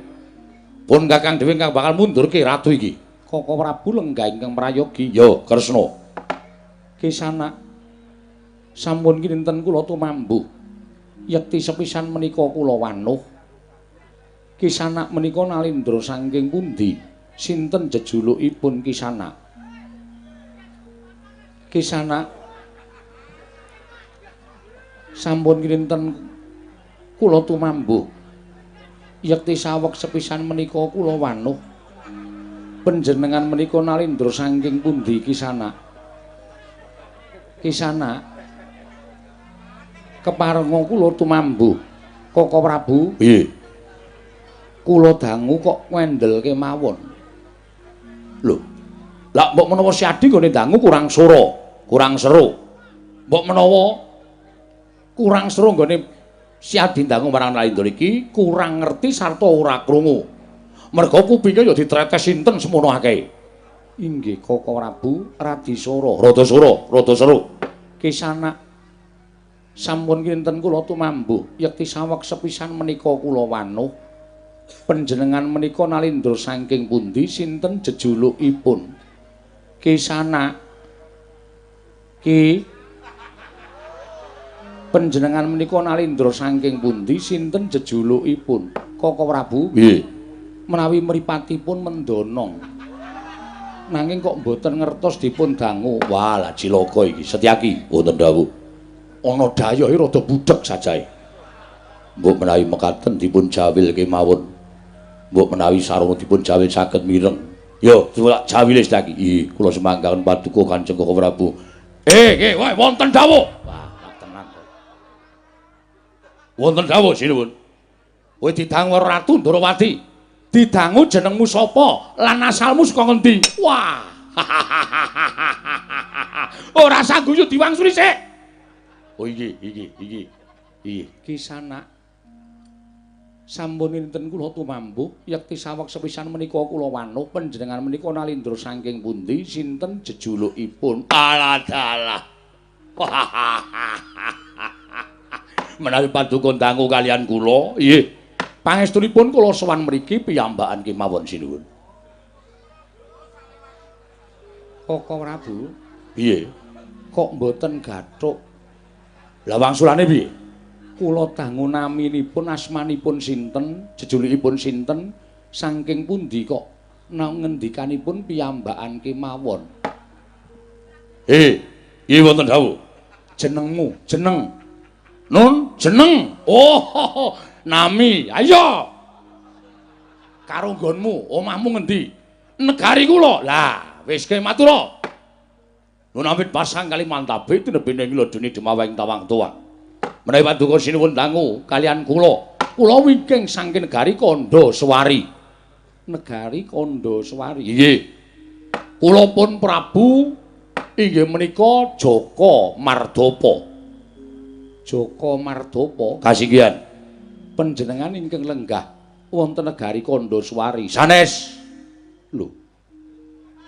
Pun kakang dhewe ingkang bakal mundurke ratu iki. Koko Prabu lenggah ingkang prayogi. Ya, Kresna. Kisana sampun kinten kula tumambuh. Yekti sepisan menika kula wanuh. Kisana menika nalindra saking pundi? Sinten jejulukipun Kisana? Kisana sampun kinten kula tumambuh. Yekti saweg sepisan menika kula wanuh. Panjenengan menika nalindra saking pundi Kisana? Kisana keparenga kula tumambuh. Koko Prabu, piye? Kula dangu kok ngandel kemawon. Lho, lha mbok menawa Siadi nggone dangu kurang sora, kurang seru. Mbok menawa kurang seru nggone Siadi dangu marang Nalindra iki kurang ngerti sarta ora krungu. Merga kupinge ya ditretes sinten semono akeh. Inggih Koko Prabu radi sora, rada sora, rada seru. Kisana sampun kinten kula tumambuh, yekti saweg sepisan menika kula wanuh. Panjenengan menika nalindra saking pundi, sinten jejulukipun? Kisana ki panjenengan menika nalindra saking pundi, sinten jejulukipun? Koko Prabu, nggih. Menawi mripatipun mendonong. Nanging kok mboten ngertos dipun dangu. Wah, lah cilaka iki. Setyaki wonten dawuh. Ana dayohe rada budheg sajae. Mbok menawi mekaten dipun jawil kemawon. Mbok menawi sarana dipun jawil saged mireng. Yo, kula jawile Setyaki. Ih, kula semanggaken paduka Kanjeng Koko Prabu. Nggih, wonten dawuh. Wah, tenan to. Wonten dawuh sinuwun. Kowe didangu Ratu Ndrawati. Didangu jenengmu sapa lan asalmu saka ngendi? Wah. Ora sangguyu diwangsuli sik. Oh iki iki iki. Iki Kisana sampun dinten kula tumambuh yekti saweg sepisan menika kula wanuh panjenengan menika nalindra saking pundi, sinten jejulukipun? Alah dalah. Menawi paduka dangu kalian kula, nggih. Pangestunipun kula sowan mriki piyambakan kemawon sinuwun. Koko Prabu, piye? Kok mboten gathuk? Lah wangsulane piye? Kula dangu naminipun, asmanipun sinten, jejulukipun sinten, saking pundi kok ngendikanipun piyambakan kemawon? Iki wonten dawuh. Jenengmu, jeneng. Nun, jeneng. Oh, nami, ayo. Karo nggonmu, omahmu ngendi? Negari kula. Lah, wis ke matura. Nun awit pasang Kalimantabe tinebene ngladeni demaweng tawang tuwa. Menawi paduka sinuwun dangu kalian kula. Kula wingking saking negari Kandhaswari. Negari Kandhaswari. Nggih. Kula pun Prabu inggih menika Jaka Mardapa. Jaka Mardapa kasinggihan. Panjenengan ingkang lenggah wonten negari Kandhaswari. Sanes. Lho.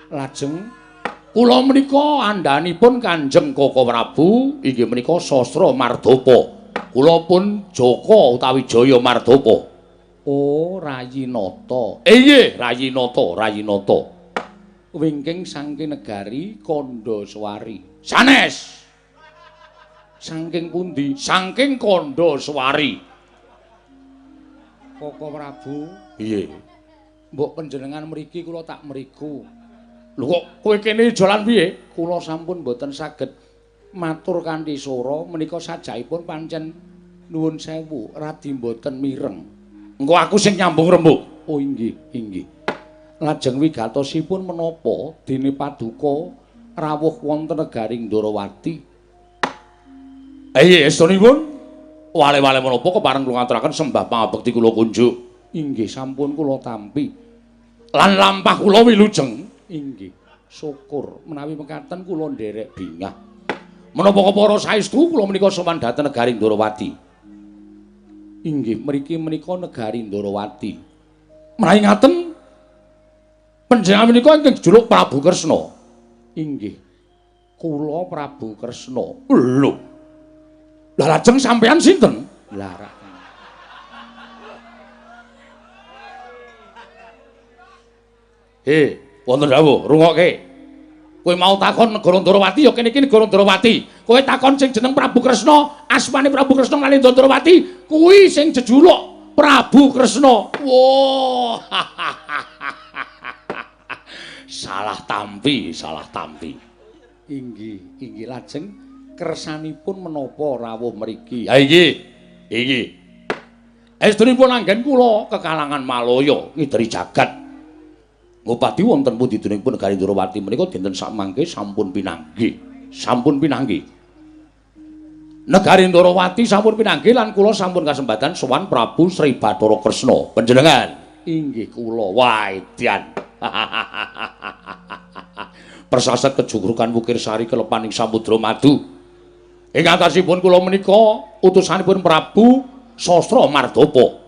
Lajeng Kula menika andhanipun Kanjeng Koko Prabu inggih menika Sastra Mardapa. Kula pun Jaka utawi Jaya Mardapa. Oh, Rayi Nata. Inggih, Rayi Nata, Rayi Nata. Wingking saking negari Kandhaswari. Sanes. Saking pundi? Saking Kandhaswari. Koko Prabu. Piye? Mbok panjenengan mriki kula tak mriku. Lho kok kowe kene jalan piye? Kula sampun mboten saged matur kanthi swara menika sajaipun pancen nuwun sewu radi mboten mireng. Engko aku sing nyambung rembug. Oh inggih, inggih. Lajeng wigatosipun menapa dene paduka rawuh wonten negari Ndorowati? Iya, estunipun wale-wale menapa kepareng kula ngaturaken sembah pangabekti kula kunjuk. Inggih, sampun kula tampi. Lan lampah kula wilujeng. Inggih, syukur menawi mekaten kula nderek bingah. Menapa kepara saestu kula menika sowan dhateng negari Ndorowati. Inggih, mriki menika negari Ndorowati. Menawi ngaten panjenengan menika ingkang jejuluk Prabu Kresna. Inggih. Kula Prabu Kresna. Lho. Lah lajeng sampean sinten? Lah wonten dawuh, rungokke. Kowe mau takon negara Ndorowati ya kene iki negara Ndorowati. Kowe takon sing jeneng Prabu Kresna, asmane Prabu Kresna nalendra Ndorowati, kuwi sing jejuluk Prabu Kresna. Wah. Salah tampi, salah tampi. Inggih, inggih lajeng kersanipun menapa rawuh mriki? Ha inggih, inggih. Estunipun anggen kula kekalangan Malaya ngideri jagat. Ngupadi wonten pundi dunungipun negari Ndorowati menika dinten sakmangke sampun pinanggih. Sampun pinanggih. Negari Ndorowati sampun pinanggih lan kula sampun kasempatan sowan Prabu Sri Bathara Kresna. Panjenengan inggih kula. Wah, edan. Persasat kejugrukan Wukir Sari kelepaning Samudra Madu. Ing atasipun kula menika utusanipun Prabu Sastra Mardapa.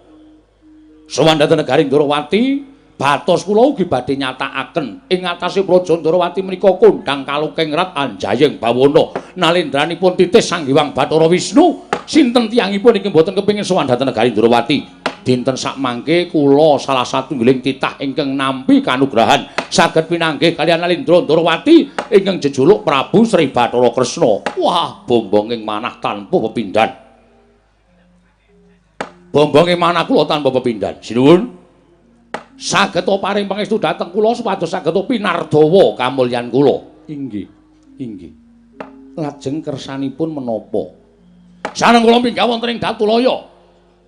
Sowan dhateng negari Ndorowati, batos kula ugi badhe nyatakaken ing atase Praja Ndorowati menika kondhang kalukeng rat anjayeng bawana nalendranipun titih Sang Hyang Bathara Wisnu. Sinten tiyangipun ingkang boten kepengin sowan dhateng negari Ndorowati? Dinten sakmangke kula salah satunggiling titah ingkang nampi kanugrahan saged pinanggih kaliyan Nalendra Ndorowati ingkang jejuluk Prabu Sri Bathara Kresna. Wah, bombonging manah tanpa pepindhan. Bombonging manah kula tanpa pepindhan. Sinuwun. Saged paring pangestu dhateng kula supados saged pinardawa kamulyan kula. Inggih, inggih. Lajeng kersanipun menapa? Sareng kula minggah wonten ing Datulaya.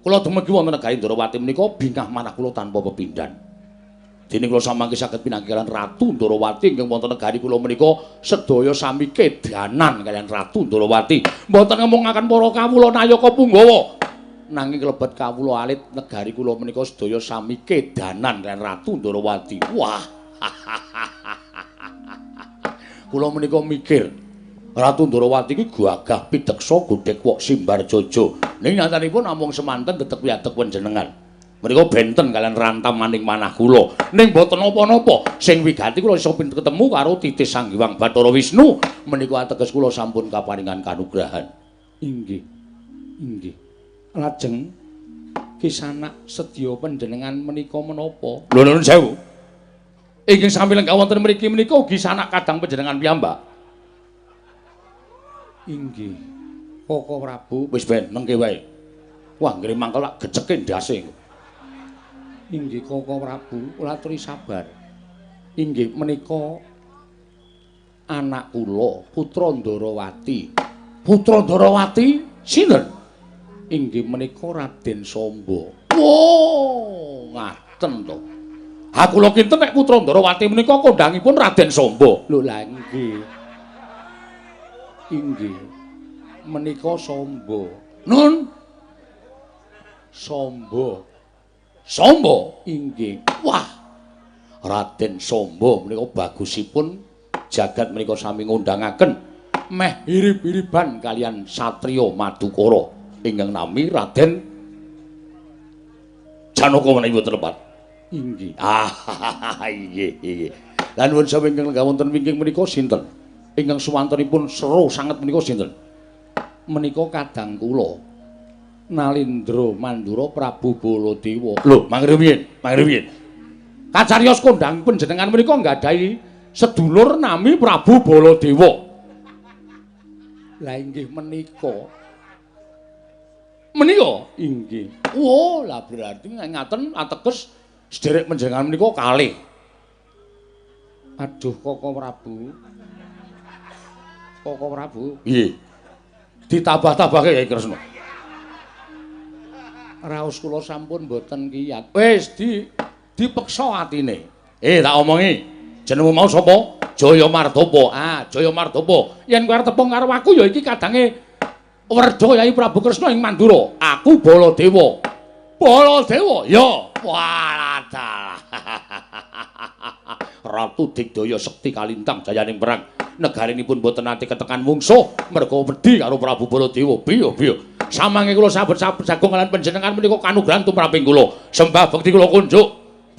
Kula dumegi wonten negari Ndorowati menika bingah manah kula tanpa pepindhan. Dene kula samangke saged pinanggih kaliyan Ratu Ndorowati ingkang wonten negari kula menika sedaya sami kedanan kaliyan Ratu Ndorowati. Mboten ngemungaken para kawula nayaka punggawa. Nanging klebet kawula alit negari kula menika sedaya sami kedanan kaliyan Ratu Ndorowati. Wah. Kula menika mikir Ratu Ndorowati iki gagah pideksa godhek wok simbar jojo. Ning nyatanipun namung semanten tetep wiadeg panjenengan. Menika benten kaliyan rantamaning manah kula. Ning boten napa-napa, sing wigati kula iso ketemu karo titih Sang Hyang Bathara Wisnu. Menika ateges kula sampun kaparingan kanugrahan. Inggih. Inggih. Lajeng kisanak sedya panjenengan menika menapa? Lho nuwun sewu. Ingkang sami lenggah wonten mriki menika ugi sanak kadang panjenengan piyambak. Inggih. Koko Prabu wis ben mengke wae. Wah, nggih mangkel lak geceke ndase. Inggih Koko Prabu, kula aturi sabar. Inggih menika anak kula, Putra Ndorowati. Putra Ndorowati sinten? Inggih menika Raden Samba. Wo, ngaten to. Ha kula kinten nek Putra Ndorowati menika kondhangipun Raden Samba. Lho lah nggih. Inggih menika Samba. Nun Samba. Samba inggih. Wah. Raden Samba menika bagusipun jagat menika sami ngundhangaken meh irib-iriban kaliyan satriya Madukara ingkang nami Raden Janaka menawi boten lepat. Inggih. Ah, inggih, inggih. Lah nuwun sewu ingkang lenggah wonten wingking menika sinten? Ingkang suwantenipun seru sanget menika sinten? Menika kadang kula Nalindra Mandura Prabu Baladewa. Lho, mangrumiyin, mangrumiyin. Kacariyos kondhang panjenengan menika nggadahi sedulur nami Prabu Baladewa. Lah inggih menika. Menika inggih. Oh, lah berarti ngaten ateges sederek panjenengan menika kalih. Aduh Koko Prabu. Koko Prabu. Nggih. Ditambah-tambahke Kyai Kresna. Raos kula sampun mboten kiyat. Wis dipeksa atine. Tak omongi. Jenengmu mau sapa? Jaya Mardopo. Ah, Jaya Mardopo. Yen kowe arep tepung karo aku ya iki kadange Werda Yai Prabu Kresna ing Mandura. Aku Baladewa. Baladewa? Ya. Walah. Ratu Digdaya Sekti Kalintang jayaning perang. Negarinipun mboten nate ketekan mungsuh merga wedi karo Prabu Baladewa. Biyo-biyo. Samange kula sabet-sabet jagung kalian panjenengan menika kanugrahan tumraping kula. Sembah bekti kula kunjuk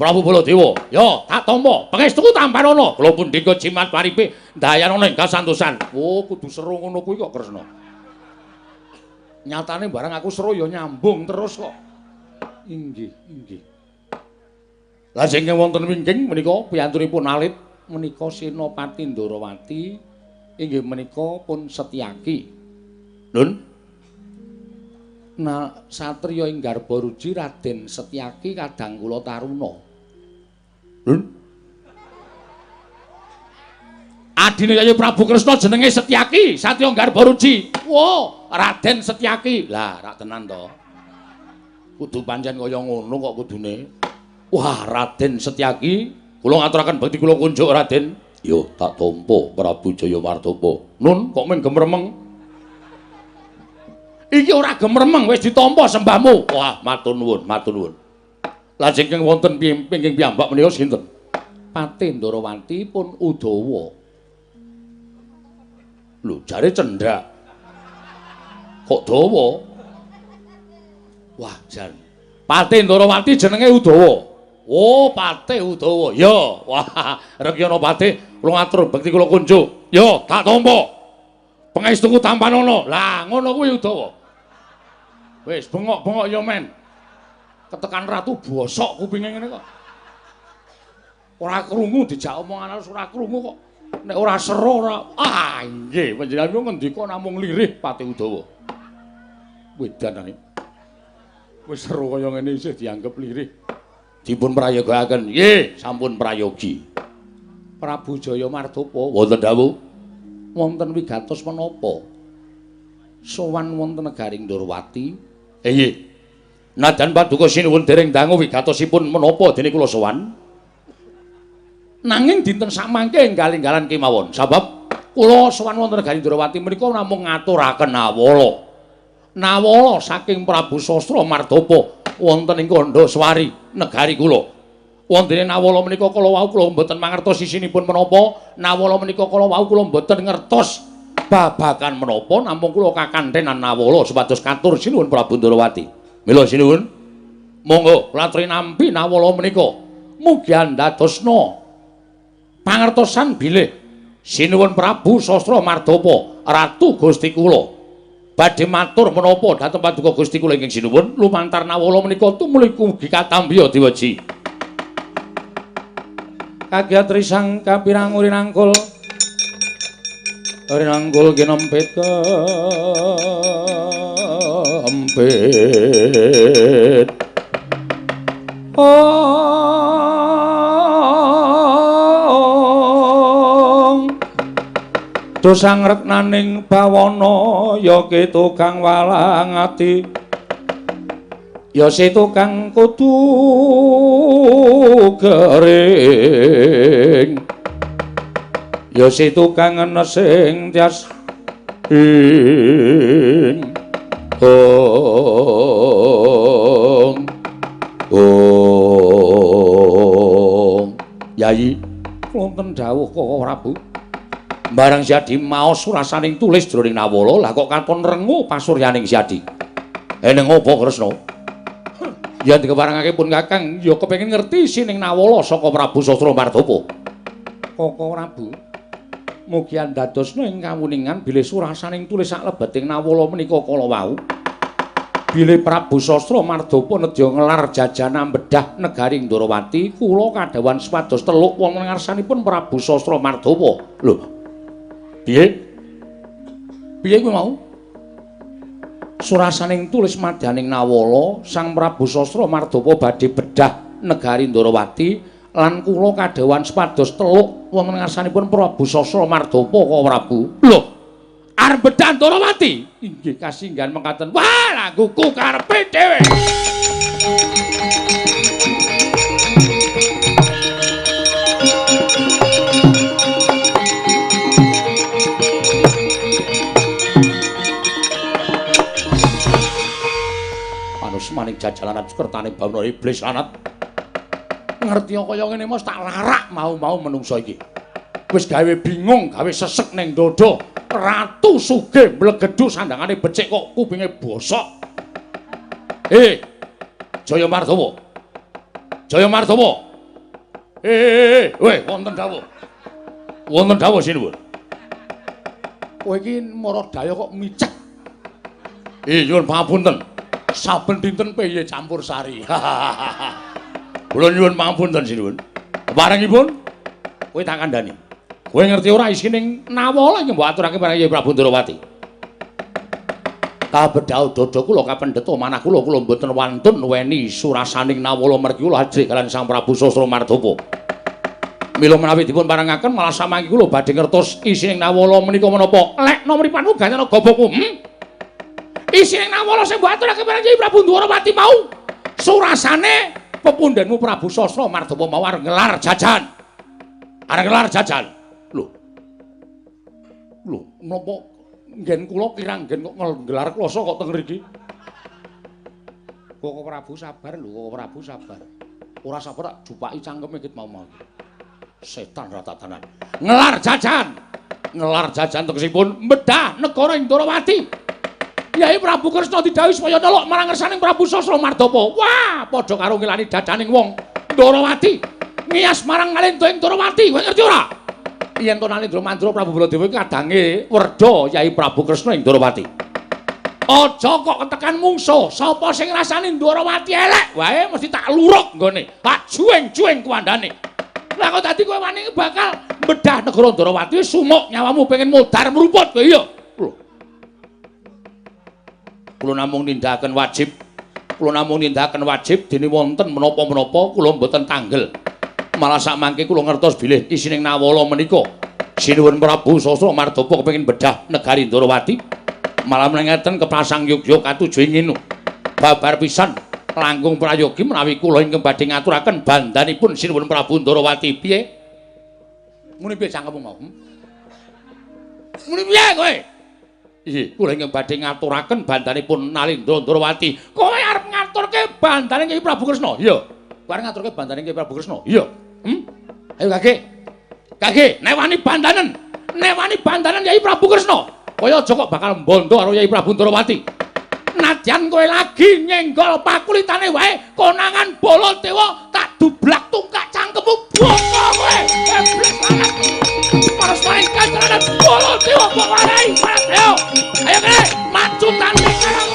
Prabu Baladewa. Ya, tak tampa. Pangestuku tampanana. Kula pun dinggo jimat paripe ndayanana ing kasantosan. Oh, kudu seru ngono kuwi kok Kresna. Nyatane barang aku seru ya nyambung terus kok. Inggih, inggih. Lah sing wonten wingking menika piyantunipun alit menika Senopati Ndorowati inggih menika pun Setyaki. Nun. Nah, satriya ing Garbaruji Raden Setyaki kadang kula taruna. Nun. Adine Yayi Prabu Kresna jenenge Setyaki, satriya Garbaruji. Wo, Raden Setyaki. Lah, rak tenan to. Kudu pancen kaya ngono kok kudune. Wah, Raden Setyaki, kula ngaturaken bekti kula kunjuk Raden. Yo, tak tampa Prabu Jaya Mardopo. Nun, kok mung gemremeng? Iki ora gemremeng, wis ditampa sembahmu. Wah, matur nuwun, matur nuwun. Lajeng ingkang wonten pingking piyambak menika sinten? Patih Ndorowati pun Udawa. Lho, jare cendhak. Kok dawa? Wah, jan. Patih Ndorowati jenenge Udawa. Oh, Patih Udawa. Ya, wah, Rekyana Patih, kula ngatur bekti kula kunjuk. Ya, tak tampa. Pangestuku tampanana. Lah, ngono kuwi Udawa. Wis bengok-bengok ya, men. Ketekan ratu bosok kupinge ngene kok. Ora krungu dijak omongan alus ora krungu kok. Nek ora seru ora. Ah, nggih, panjenengan ngendika namung lirih Patih Udawa. Wedan ane. Wis seru kaya ngene isih dianggep lirih. Dipun prayogaaken. Nggih, sampun prayogi. Prabu Jaya Mardopo wonten dawuh. Wonten wigatos menapa? Sowan wonten negaring Ndorowati. Nggih. Najan paduka sinuwun dereng dangu wigatosipun menapa dene kula sowan? Nanging dinten samangke enggal-enggalan kemawon. Sabab kula sowan wonten negaring Ndorowati menika namung ngaturaken nawala. Nawala saking Prabu Sastra Mardopo wonten ing Kandhaswari negari kula. Wontene nawala menika kala wau kula mboten mangertos isinipun menapa, nawala menika kala wau kula mboten ngertos babagan menapa, namung kula kakanthenan nawala supados katur sinuwun Prabu Ndorowati. Mila sinuwun, monggo kula aturi nampi nawala menika. Mugi andadosna pangertosan bilih sinuwun Prabu Sastra Mardopo Ratu Gusti kula badhe matur menapa dhateng paduka Gusti kula ingkang sinuwun lumantar nawala menika tumuli ugi katambiya diweji. Kagiat risang kapirang urinangkul urinangkul kinempit kempit. Ong dosang reknaning bawana ya ki tukang walang ati ya si tukang kudu gering ya si tukang nesing tias ing ong ong. Yayi wonten dawuh Koko Prabu. Barang Siadi maos surasaning tulis jroning nawala, lah kok katon rengu pasuryaning Siadi. Eneng apa Kresna? Yen dikeparengake pun Kakang ya kepengin ngerti sining nawala saka Prabu Sastra Mardopo. Koko Prabu, mugi andadosna ing kawuningan bilih surasaning tulis saklebeting nawala menika kala wau. Bilih Prabu Sastra Mardapa nedya ngelar jajana bedah negari Ndorowati, kula kadhawuhan supados teluk wonten ngarsanipun Prabu Sastra Mardapa. Lho. Piye? Piye kuwi mau? Surasaning tulis madyaning nawala, Sang Prabu Sastra Mardapa badhe bedah negari Ndorowati lan kula kadhawuhan supados teluk wonten ngarsanipun Prabu Sastra Mardapa, Koko Prabu. Lho. Arep bedah Ndorowati? Inggih kasinggan mekaten. Wah, laguku karepe dhewe. Panus maning jajalan kertane bawana iblis lanat. Ngerti kaya ngene mos tak larak mau-mau menungso iki. Wis gawe bingung, gawe sesek ning dada. Ratu sugih mlegedhu sandangane becik kok kupinge bosok. Jaya Mardawa. Jaya Mardawa. Weh, wonten dawuh. Wonten dawuh sinuwun. Kowe iki mara daya kok micek. Nyuwun pangapunten. Saben dinten piye campur sari. Kula nyuwun pangapunten sinuwun. Parengipun kowe tak kandhani. Kowe ngerti ora isining nawala iki mbok aturake marang Kyai Prabu Ndorowati. Kabedhau dada kula kapendheta manah kula kula mboten wantun weni surasaning nawala mergi kula ajrih kaliyan Sang Prabu Sastra Mardapa. Mila menawi dipun parengaken malah samangke kula badhe ngertos isining nawala menika menapa. Lekno mripatmu ganyana gobokmu. Isining nawala sing mbok aturake marang Kyai Prabu Ndorowati mau surasane pepundhenmu Prabu Sastra Mardapa mau arep ngelar jajan. Arep ngelar jajan. Lho. Lho, menapa nggen kula kirang nggen kok nggelar kloso kok teng mriki? Koko Prabu sabar lho, Koko Prabu sabar. Ora sabar tak jupaki cangkeme iki mau-mau. Setan ratatanan. Ngelar jajan. Ngelar jajan tegesipun bedah negara Ndorowati. Yai Prabu Kresna didhawuhi supaya neluk marang ngersaning Prabu Sastra Mardapa. Wah, padha karo ngelani jajaning wong Ndorowati. Ngiyas marang Nalendra ing Ndorowati. Kowe ngerti ora? Yen to Nalendra Mandra Prabu Baladewa iki kadange werda Yai Prabu Kresna ing Ndorowati. Aja kok ketekan mungsuh, sapa sing ngrasani Ndorowati elek wae mesti tak luruk nggone, tak juweng-juweng kuwandane. Lah kok dadi kowe wani bakal bedah negara Ndorowati sumuk nyawamu pengen modar mruput kowe iya. Lho. Kula namung nindakaken wajib. Kula namung nindakaken wajib dene wonten menapa-menapa kula mboten tanggel. Malah sakmangke kula ngertos bilih isining nawala menika Sinuwun Prabu Sastra Mardapa kepengin bedah negari Ndorowati. Malah menengeten keprasang yogya katuju ing nginu. Babar pisan langkung prayogi menawi kula ingkang badhe ngaturaken bandanipun Sinuwun Prabu Ndorowati. Piye? Muni piye cangkemmu mau? Muni piye kowe? Inggih, kula ingkang badhe ngaturaken bandanipun Nalendra Ndorowati. Kowe arep ngaturke bandane Kyai Prabu Kresna? Iya. Kowe arep ngaturke bandane Kyai Prabu Kresna? Iya. Ayo kage. Kage, nek wani bandanen. Nek wani bandanen Kyai Prabu Kresna. Kowe aja kok bakal mbondo karo Kyai Prabu Ndorowati. Nadyan kowe lagi nyenggol pakulitane wae konangan Baladewa tak dublak tungkak cangkemmu boko kowe. Iblis lanat. Paras maring kancanan Baladewa mbok warai. Ayo. Ayo kene, maju tanding karo.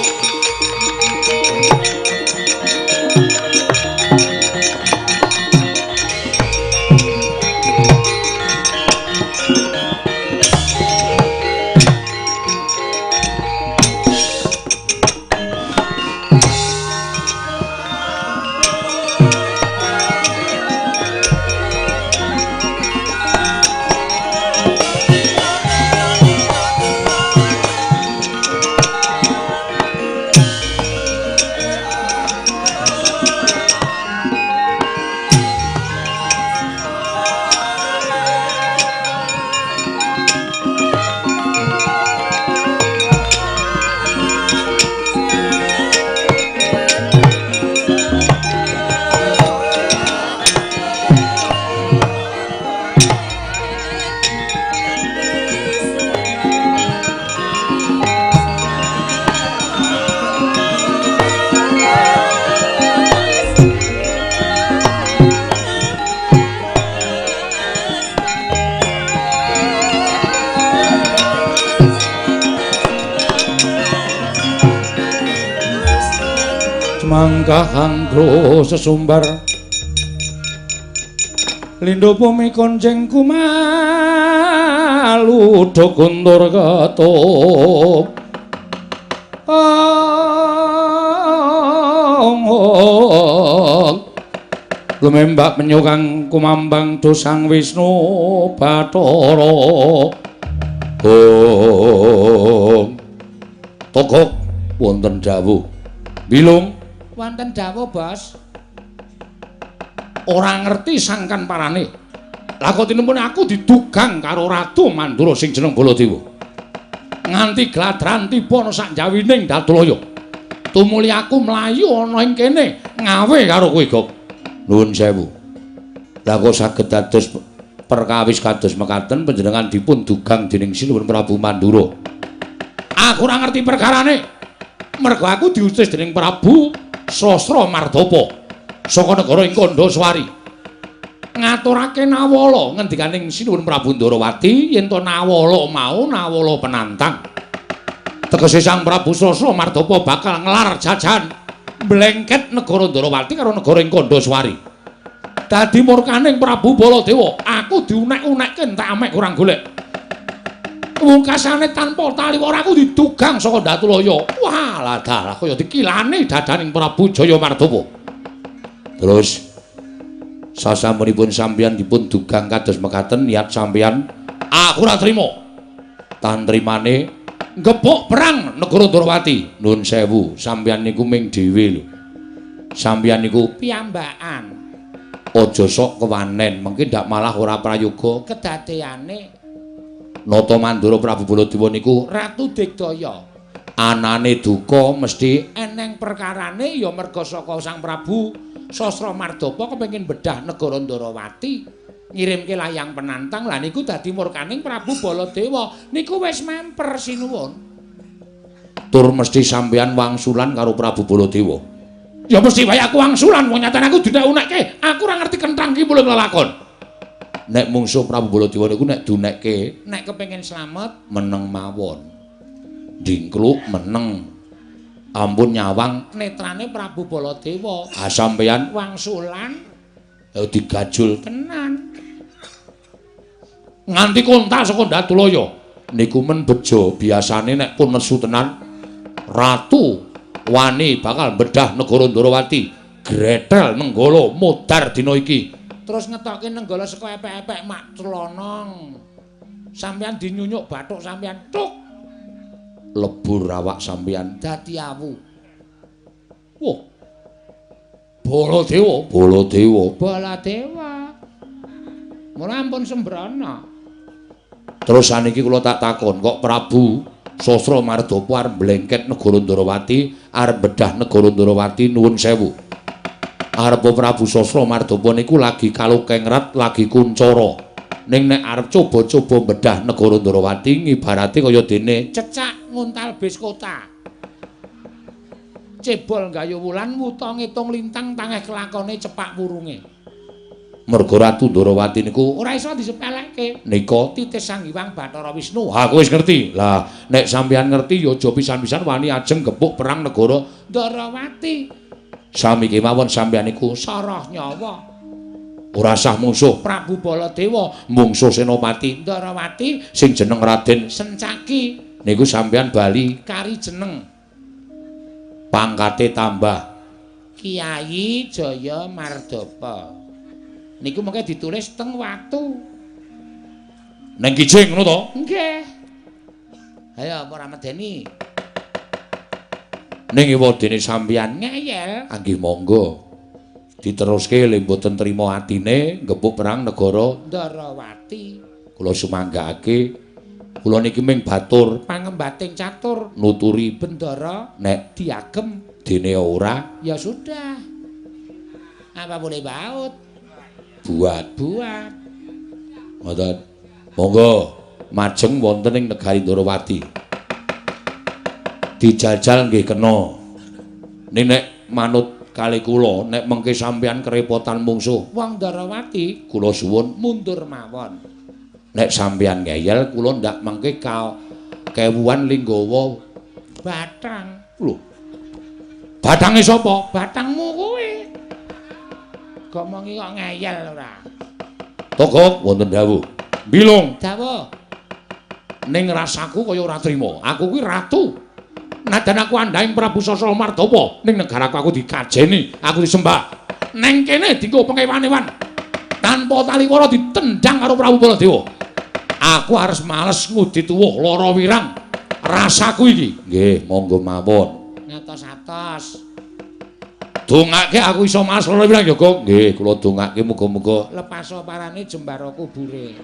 Jingkah angkro sesumbar Lindo bumi konjeng kumalu do guntur ketup ong lumembak penyu kang kumambang do Sang Wisnu Bathara. Om Togok wonten dawuh. Bilung wonten dawuh, Bos. Ora ngerti sangkan parane. Lah kok tinempune aku didugang karo Ratu Mandura sing jeneng Baladewa. Nganti gladran tiba ana sak jawining Datulaya. Tumuli aku mlayu ana ing kene ngawe karo kowe, Gok. Nuwun sewu. Lah kok saged dados perkawis kados mekaten panjenengan dipun dugang dening Sinuwun Prabu Mandura. Aku ora ngerti perkarane. Mergo aku diutus dening Prabu Sasra Mardapa saka negara ing Kandhaswari. Ngaturake Nawala ngendikaning Sinuwun Prabu Ndarawati yen to Nawala mau Nawala penantang. Tegese Sang Prabu Sasra Mardapa bakal ngelar jajan mblengket negara Ndarawati karo negara ing Kandhaswari. Dadi murkaning Prabu Baladewa, aku diunek-unekke entek amek kurang golek. Wungkasane tanpa taliwara aku didugang saka Datulaya. Wah, lah dalah kaya dikilani dadaning Prabu Jaya Mardapa. Terus sasampunipun sampeyan dipun dugang kados mekaten niat sampeyan aku ora trima. Tantrimane gepuk perang negara Ndarawati. Nuwun sewu, sampeyan niku ming dhewe lho. Sampeyan niku piyambakan. Aja sok kewanen, mengki ndak malah ora prayoga kedadeane. Nata Mandura Prabu Baladewa niku Ratu Digdaya. Anane duka mesti eneng perkarane ya merga saka Sang Prabu Sasra Mardapa kepengin bedah negara Ndarawati, ngirimke layang penantang. Lah niku dadi murkaning Prabu Baladewa. Niku wis memper sinuwun. Tur mesti sampeyan wangsulan karo Prabu Baladewa. Ya mesti wae aku wangsulan, wong nyatane aku diunek-unekke. Aku ora ngerti kenthang ki mulih lelakon. Nek mungsuh Prabu Baladewa niku nek diunekke, nek kepengin slamet meneng mawon. Dingkluk meneng. Ampun nyawang netrane Prabu Baladewa. Ah sampeyan wangsulan digajul tenan. Nganti kontak saka Datulaya. Niku men bejo biasane nek pun nesu tenan Ratu wani bakal bedah negara Ndarawati. Gretel Nenggala modar dina iki. Terus ngetoke Nenggala saka epek-epek mak clonong. Sampeyan dinyunyuk bathuk sampeyan tuk. Lebur awak sampeyan dadi awu. Wah. Baladewa, Baladewa, Baladewa. Mula ampun sembrana. Terus saniki kula tak takon, kok Prabu Sasra Mardapa arep mblengket negara Ndarawati, arep bedah negara Ndarawati nuwun sewu. Arep Prabu Sasra Mardapa niku lagi kalukengrat, lagi kuncara. Ning nek arep coba-coba bedah negara Ndarawati ngibarate kaya dene cecak nguntal bis kota. Cebol gayu wulan wuta ngitung lintang tangeh kelakone cepak wurunge. Mergo Ratu Ndarawati niku ora iso disepelekke. Nika titis Sang Hyang Bathara Wisnu. Ha aku wis ngerti. Lah nek sampeyan ngerti ya aja pisan-pisan wani ajeng gepuk perang negara Ndarawati. Sami kemawon sampeyan niku sarah nyawa. Ora sah mungsuh Prabu Baladewa, mungsuh Senopati Ndarawati sing jeneng Raden Sencaki. Niku sampeyan bali kari jeneng. Pangkate tambah Kiai Jaya Mardapa. Niku mengke ditulis teng watu. Neng kijing ngono to? Nggih. Ayo apa ora medeni? Ning ewadene sampeyan ngeyel. Anggih monggo. Diteruske le mboten trima atine gepuk perang negara Ndarawati. Kula sumanggakake. Kula niki ming batur pangembating catur nuturi bendara nek diagem dene ora ya sudah. Apa boleh baut? Buat. Buat. Ngoten. Monggo majeng wonten ing negari Ndarawati. Dijajal nggih kena. Ning nek manut kali kula nek mengke sampeyan kerepotan mungsuh wong Ndarawati kula suwun mundur mawon. Nek sampeyan ngeyel kula ndak mengke kewuan linggawa batang. Lho. Bathange sapa? Bathangmu kuwi. Gomongi kok ngeyel ora. Togok wonten dawuh. Bilung. Dawuh. Ning rasaku kaya ora trima. Aku kuwi ratu. Najan aku andhahing Prabu Sasra Mardapa, ning negaraku aku dikajeni, aku disembah. Neng kene dienggo pengewan-ewan. Tanpa taliwara ditendang karo Prabu Baladewa. Aku harus males ngudi tuwuh lara wirang. Rasaku iki. Nggih, monggo mawon. Ngatos-atos. Dongake aku iso males lara wirang ya, Gong. Nggih, kula dongake muga-muga lepaso parane jembara kubure.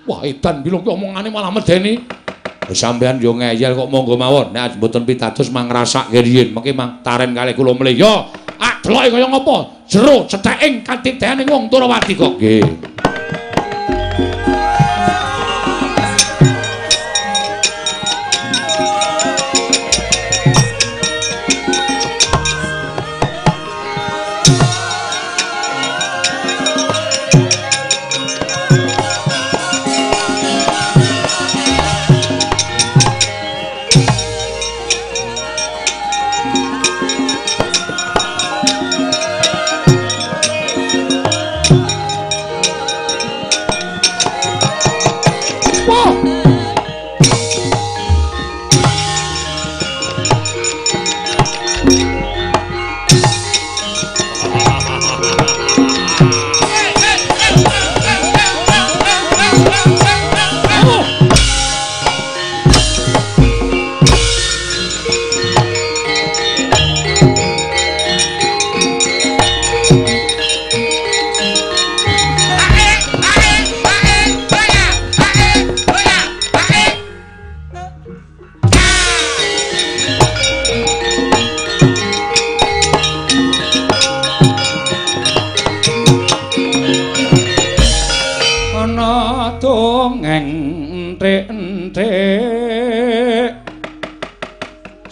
Wah, edan Bilung ki omongane malah medeni. Sampeyan yo ngeyel kok monggo mawon. Nek mboten pitados mang ngrasake riyin, mengke mang taren kalih kula mlih. Yo, ah deloke kaya ngapa? Jero cetheking katiteane wong Ndorowati kok. Nggih.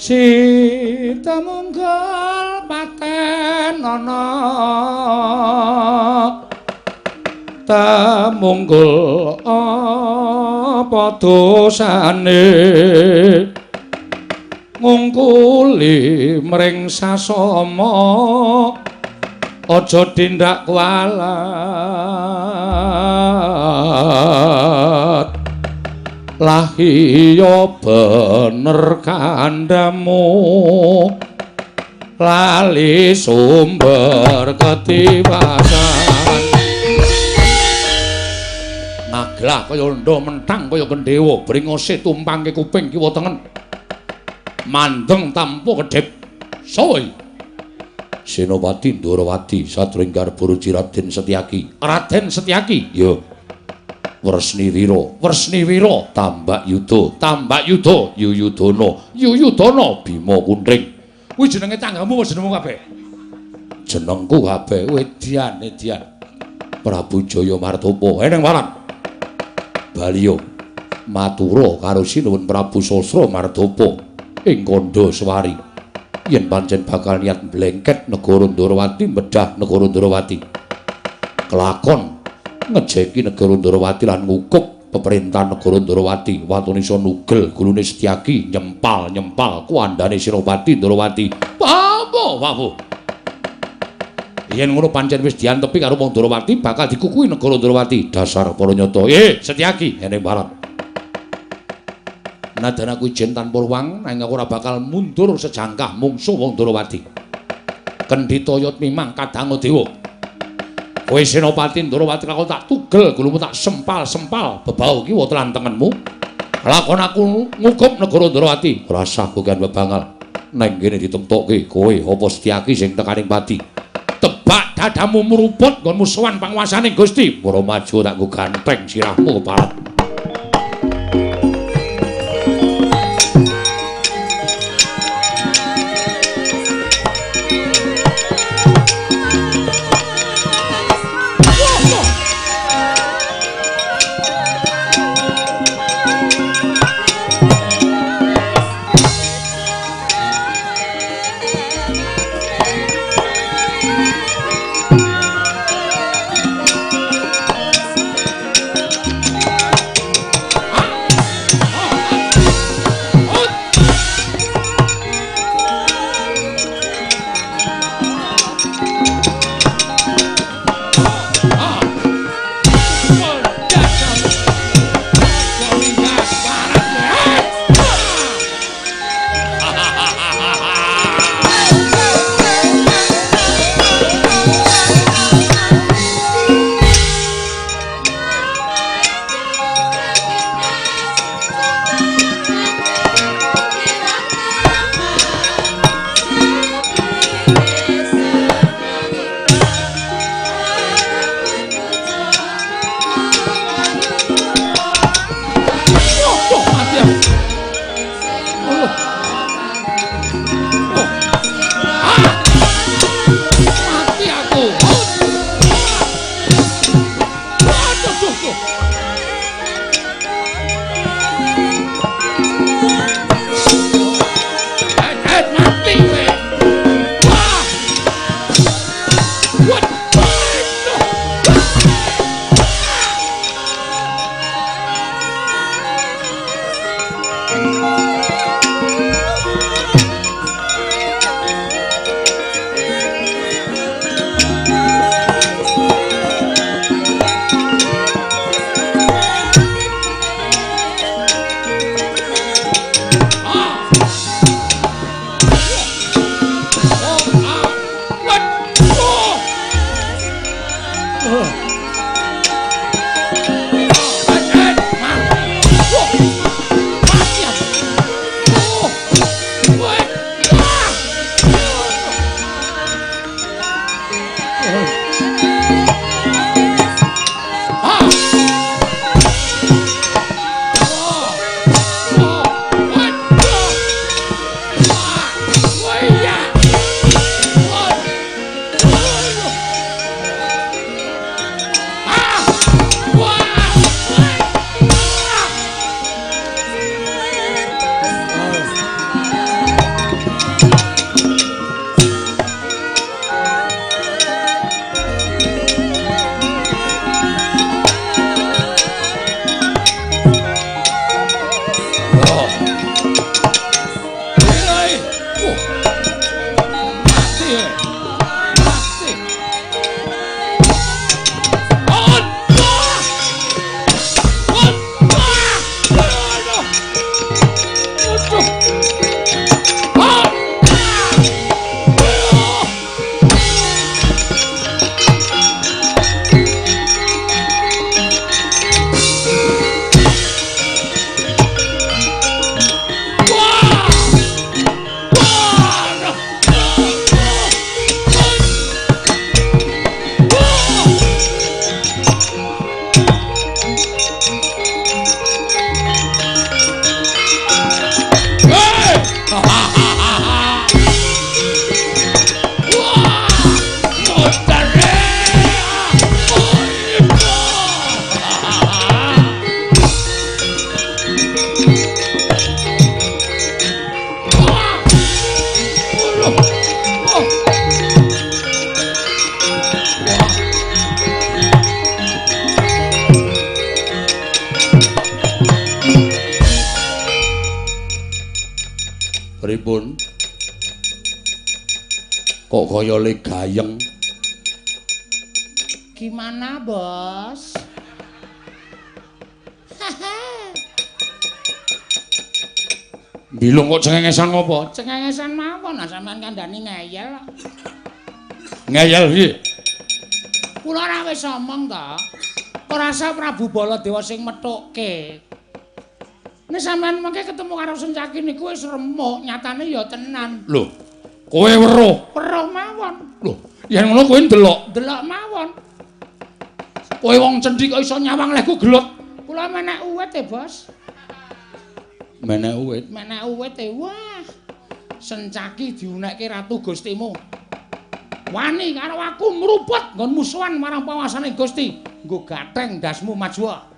Sitamunggul paten ana Tamunggul apa dosane ngungkuli mring sasama aja tindak kualat lah iya bener kandhamu lali sumber ketiwasan ngaglah kaya ndha mentang kaya gendhewa bringose tumpangke kuping kiwa tengen mandeng tampa kedhep soe Senopati Ndorowati sadurunge garba ruci Raden Setyaki. Raden Setyaki ya. Wresni Wira, Wresni Wira, Tambak Yuda, Tambak Yuda, Yuyudana, Yuyudana, Bima Kuntring. Kuwi jenenge tanggamu apa jenengmu kabeh? Jenengku kabeh edian, edian. Prabu Jaya Martopo, eneng waran. Baliyo matura karo Sinuwun Prabu Sasra Martopo ing kandha Swari. Yen pancen bakal niat mblengket negara Ndorowati, medhah negara Ndorowati. Kelakon ngejeki negara Ndorowati lan ngukup peperintahan negara Ndorowati, waton iso nugel gulune Setyaki nyempal-nyempal kuandane Senopati Ndorowati. Apa wawu? Yen ngono pancen wis diantepi karo wong Ndorowati bakal dikukuhi negara Ndorowati. Dasar para nyata. Setyaki eneng barat. Nadan aku ijen tanpa ruang, nanging aku ora bakal mundur sejangkah mungsuh wong Ndorowati. Kendhita yot mimang kadang dewa. Kowe Senopati Ndorowati aku tak tugel gulumu tak sempal-sempal bebau kiwa telan tengenmu. Lakon aku ngukup negara Ndorowati, ora sah kokean bebangal. Neng kene ditemtokke kowe apa Setyaki sing tekaning pati. Tebak dadamu mruput nggonmu sowan panguasane Gusti. Para maju tak nggo ganteng sirahmu keparat. Pripun? Kok kaya le gayeng? Gimana, Bos? Bilung kok cengengesan ngopo? Cengengesan mawon, nah sampean kandhani ngeyel. Ngeyel piye? Kula ora wis omong to. Ora rasa Prabu Baladewa sing methukke. Nek sampean mengke ketemu karo Sencaki niku wis remuk, nyatane ya tenan. Lho, kowe weruh? Weruh mawon. Lho, yen ngono kowe ndelok? Ndelok mawon. Kowe wong cendhi kok iso nyawang lehku gelut? Kula menek uwit e, Bos. Menek uwit? Menek uwit e. Wah. Sencaki diunekke Ratu Gustimu. Wani karo aku mruput nggon musuhan marang pawasane Gusti. Nggo gatheng ndasmu maju.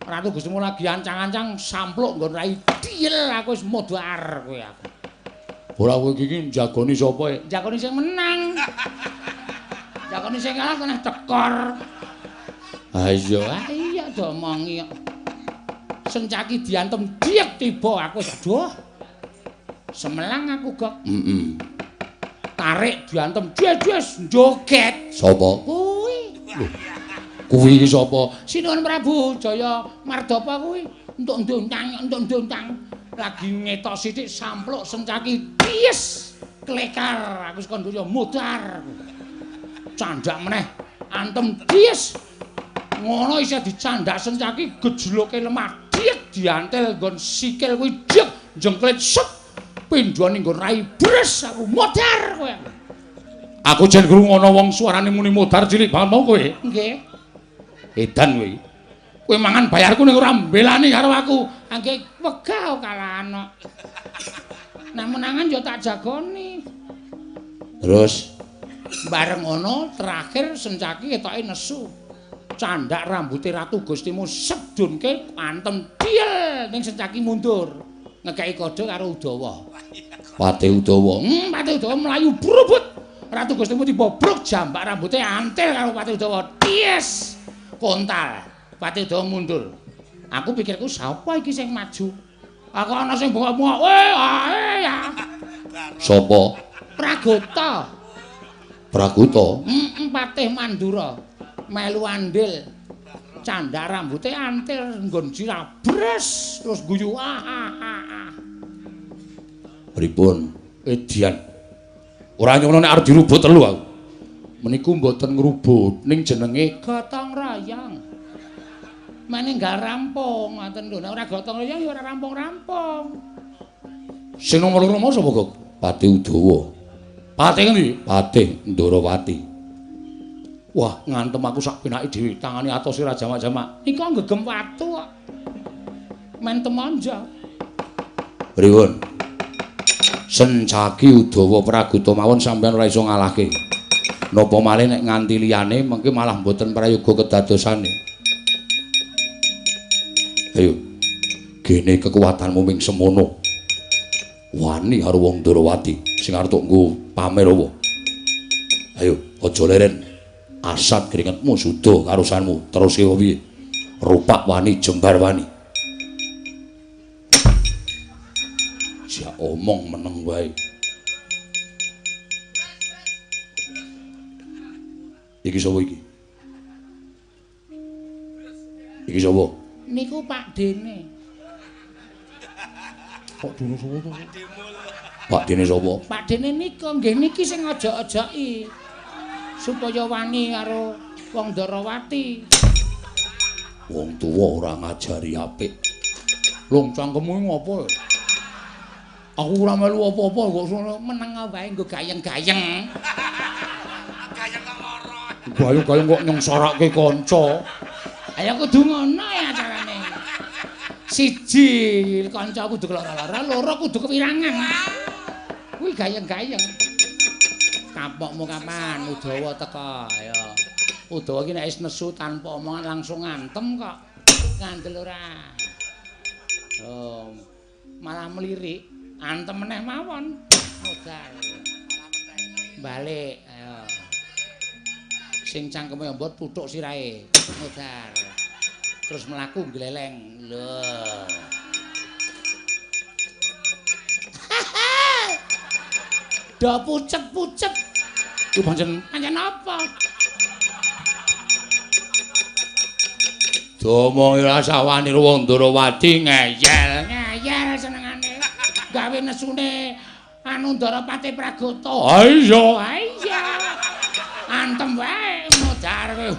Ratu Gustimu lagi ancang-ancang sampluk nggon rai diel aku wis modar kowe aku. Ora kowe iki njagoni sapa e? Njagoni sing menang. Njagoni sing kalah kena tekor. Ha iya. Ha iya diomongi kok. Sencaki diantem diek tiba aku wis aduh. Semelang aku gok. Heeh. Tarik diantem des-des joget. Sapa? Kuwi. Lho. Kuwi iki sapa? Sinuwun Prabu Jaya Mardapa kuwi. Entuk ndontang, entuk ndontang. Lagi ngetok sithik sampluk Sencaki ties klekar. Aku wis kondo ya modar. Candak meneh antem ties. Ngono isih dicandak Sencaki gejloke lemah. Diek diantel nggon sikil kuwi jek jengklet set. Pindhone nggon rai bres aku modar kowe. Aku jen krungu ana wong suarane muni modar cilik banget mau kowe. Nggih. Edan kowe. Kowe mangan bayarku ning ora mbelani karo aku. Nggih wegah kalahan kok. Nek menangan ya tak jagoni. Terus bareng ngono terakhir Sencaki ketoke nesu. Candak rambuté Ratu Gustimu sedunke antem diel ning Sencaki mundur. Ngekeki kode karo Udawa. Patih Udawa. Patih Udawa mlayu brubut. Ratu Gustimu tiba bruk jambak rambuté antil karo Patih Udawa. Ties. Kontal. Patih Udawa mundur. Aku pikirku sapa iki sing maju? Aku ana sing bengok-bengok. Weh, ae ya. Sapa? Pragota. Pragota? Patih Mandura. Melu andil. Candak rambute antil nggon sirah bres terus guyu ah ah ah. Pripun? Edian. Ora nyono nek arep dirubut telu aku. Meniku mboten ngrubut ning jenenge gotong royong. Meninggal rampung ngoten lho. Nek ora gotong royong ya ora rampung-rampung. Sing nomor loro mau sapa, Gok? Patih Udawa. Patih ngendi? Patih Ndarawati. Wah, ngantem aku sak penake dhewe, tangane atose ra jamak-jamak. Nika nggegem watu kok. Mentem anja. Pripun? Sencaki Udawa Pragota mawon sampeyan ora iso ngalahke. Napa malih nek nganti liyane mengke malah mboten prayoga kedadosane. Ayo. Gene kekuatanmu ming semono. Wani karo wong Ndorowati sing arep nggo pamer apa? Ayo, aja leren. Asat keringetmu suda karusanmu. Teruske piye? Rupak wani, jembar wani. Jak omong meneng wae. Iki sapa iki? Iki sapa? Niku Pak Dene. Pak Dene sapa to? Pak Dene sapa? Pak Dene nika nggih niki sing ajak-ajaki supaya wani karo wong Ndorowati. Wong tuwa ora ngajari apik. Lho cangkemmu ngopo? Aku ora melu apa-apa kok sono meneng wae nggo gayeng-gayeng. Gayeng kok lara. Gayeng-gayeng kok nyengsarake kanca. Ayo kudu ngono ya carane. Siji kanca kudu lara-lara, loro kudu kewirangan. Kuwi gayeng-gayeng. Kapokmu kapan Udawa teka? Ayo. Udawa iki nek wis nesu tanpa omongan langsung ngantem kok. Ngandel ora. Oh, malah melirik. Antem meneh mawon. Modal. Balik, ayo. Sing cangkeme mbot tuthuk sirahe. Modal. Terus mlaku gleleng. Lho. Do pucet-pucet. Ku pancen pancen apa? Diomongi rasa wani wong Ndorowati ngeyel. Ngeyel senengane. Gawe nesune anu Ndarapati Pragota. Ha iya, ha iya. Antem wae modar kowe.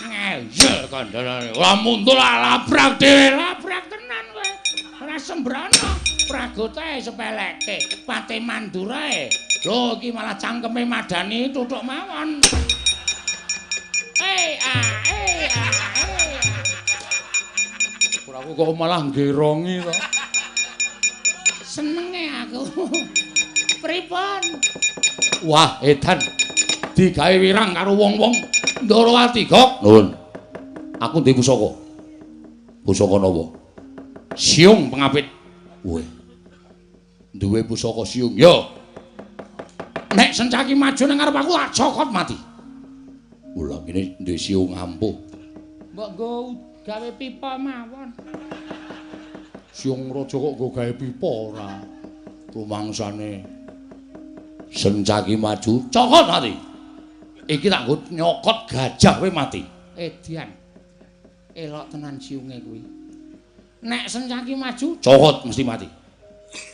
Ngeyel kandhane. Ora muntul labrak dhewe, labrak tenan kowe. Ora sembrono. Pragota sepeleke, Pate Mandurae. Lho iki malah cangkeme madani tuthuk mawon. Eh ah eh ah. Aku kok malah nggerongi to. Senenge aku. Pripun? Wah, edan. Digawe wirang karo wong-wong Ndorowati, Gok. Nuwun. Aku duwe pusaka. Pusaka napa? Siung pengapit. Weh. Duwe pusaka siung. Yo. Nek Sencaki maju nang ngarep aku tak cokot mati. Ula ngene duwe siung ampuh. Mbok nggo gawe pipa mawon. Siung raja kok nggo gawe pipa ora? Rumangsane Sencaki maju, cokot mati. Iki tak nggo nyokot gajah kowe mati. Edian. Elok tenan siunge kuwi. Nek Sencaki maju, cokot mesti mati.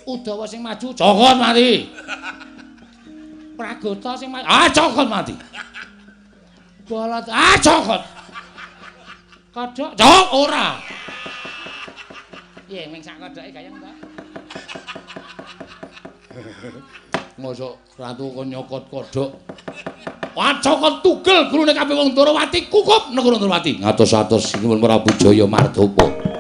Udawa sing maju, cokot mati. Pragota sing maju, ah cokot mati. Bolot, ah cokot. Kodhok, cok ora. Piye ming sak kodhoke gayeng ta? Mosok ratu kon nyokot kodhok. Wah cokot tugel gurune kabeh wong Ndorowati kukup negara Ndorowati. Ngatos-atos sinuwun Prabu Jaya Mardapa.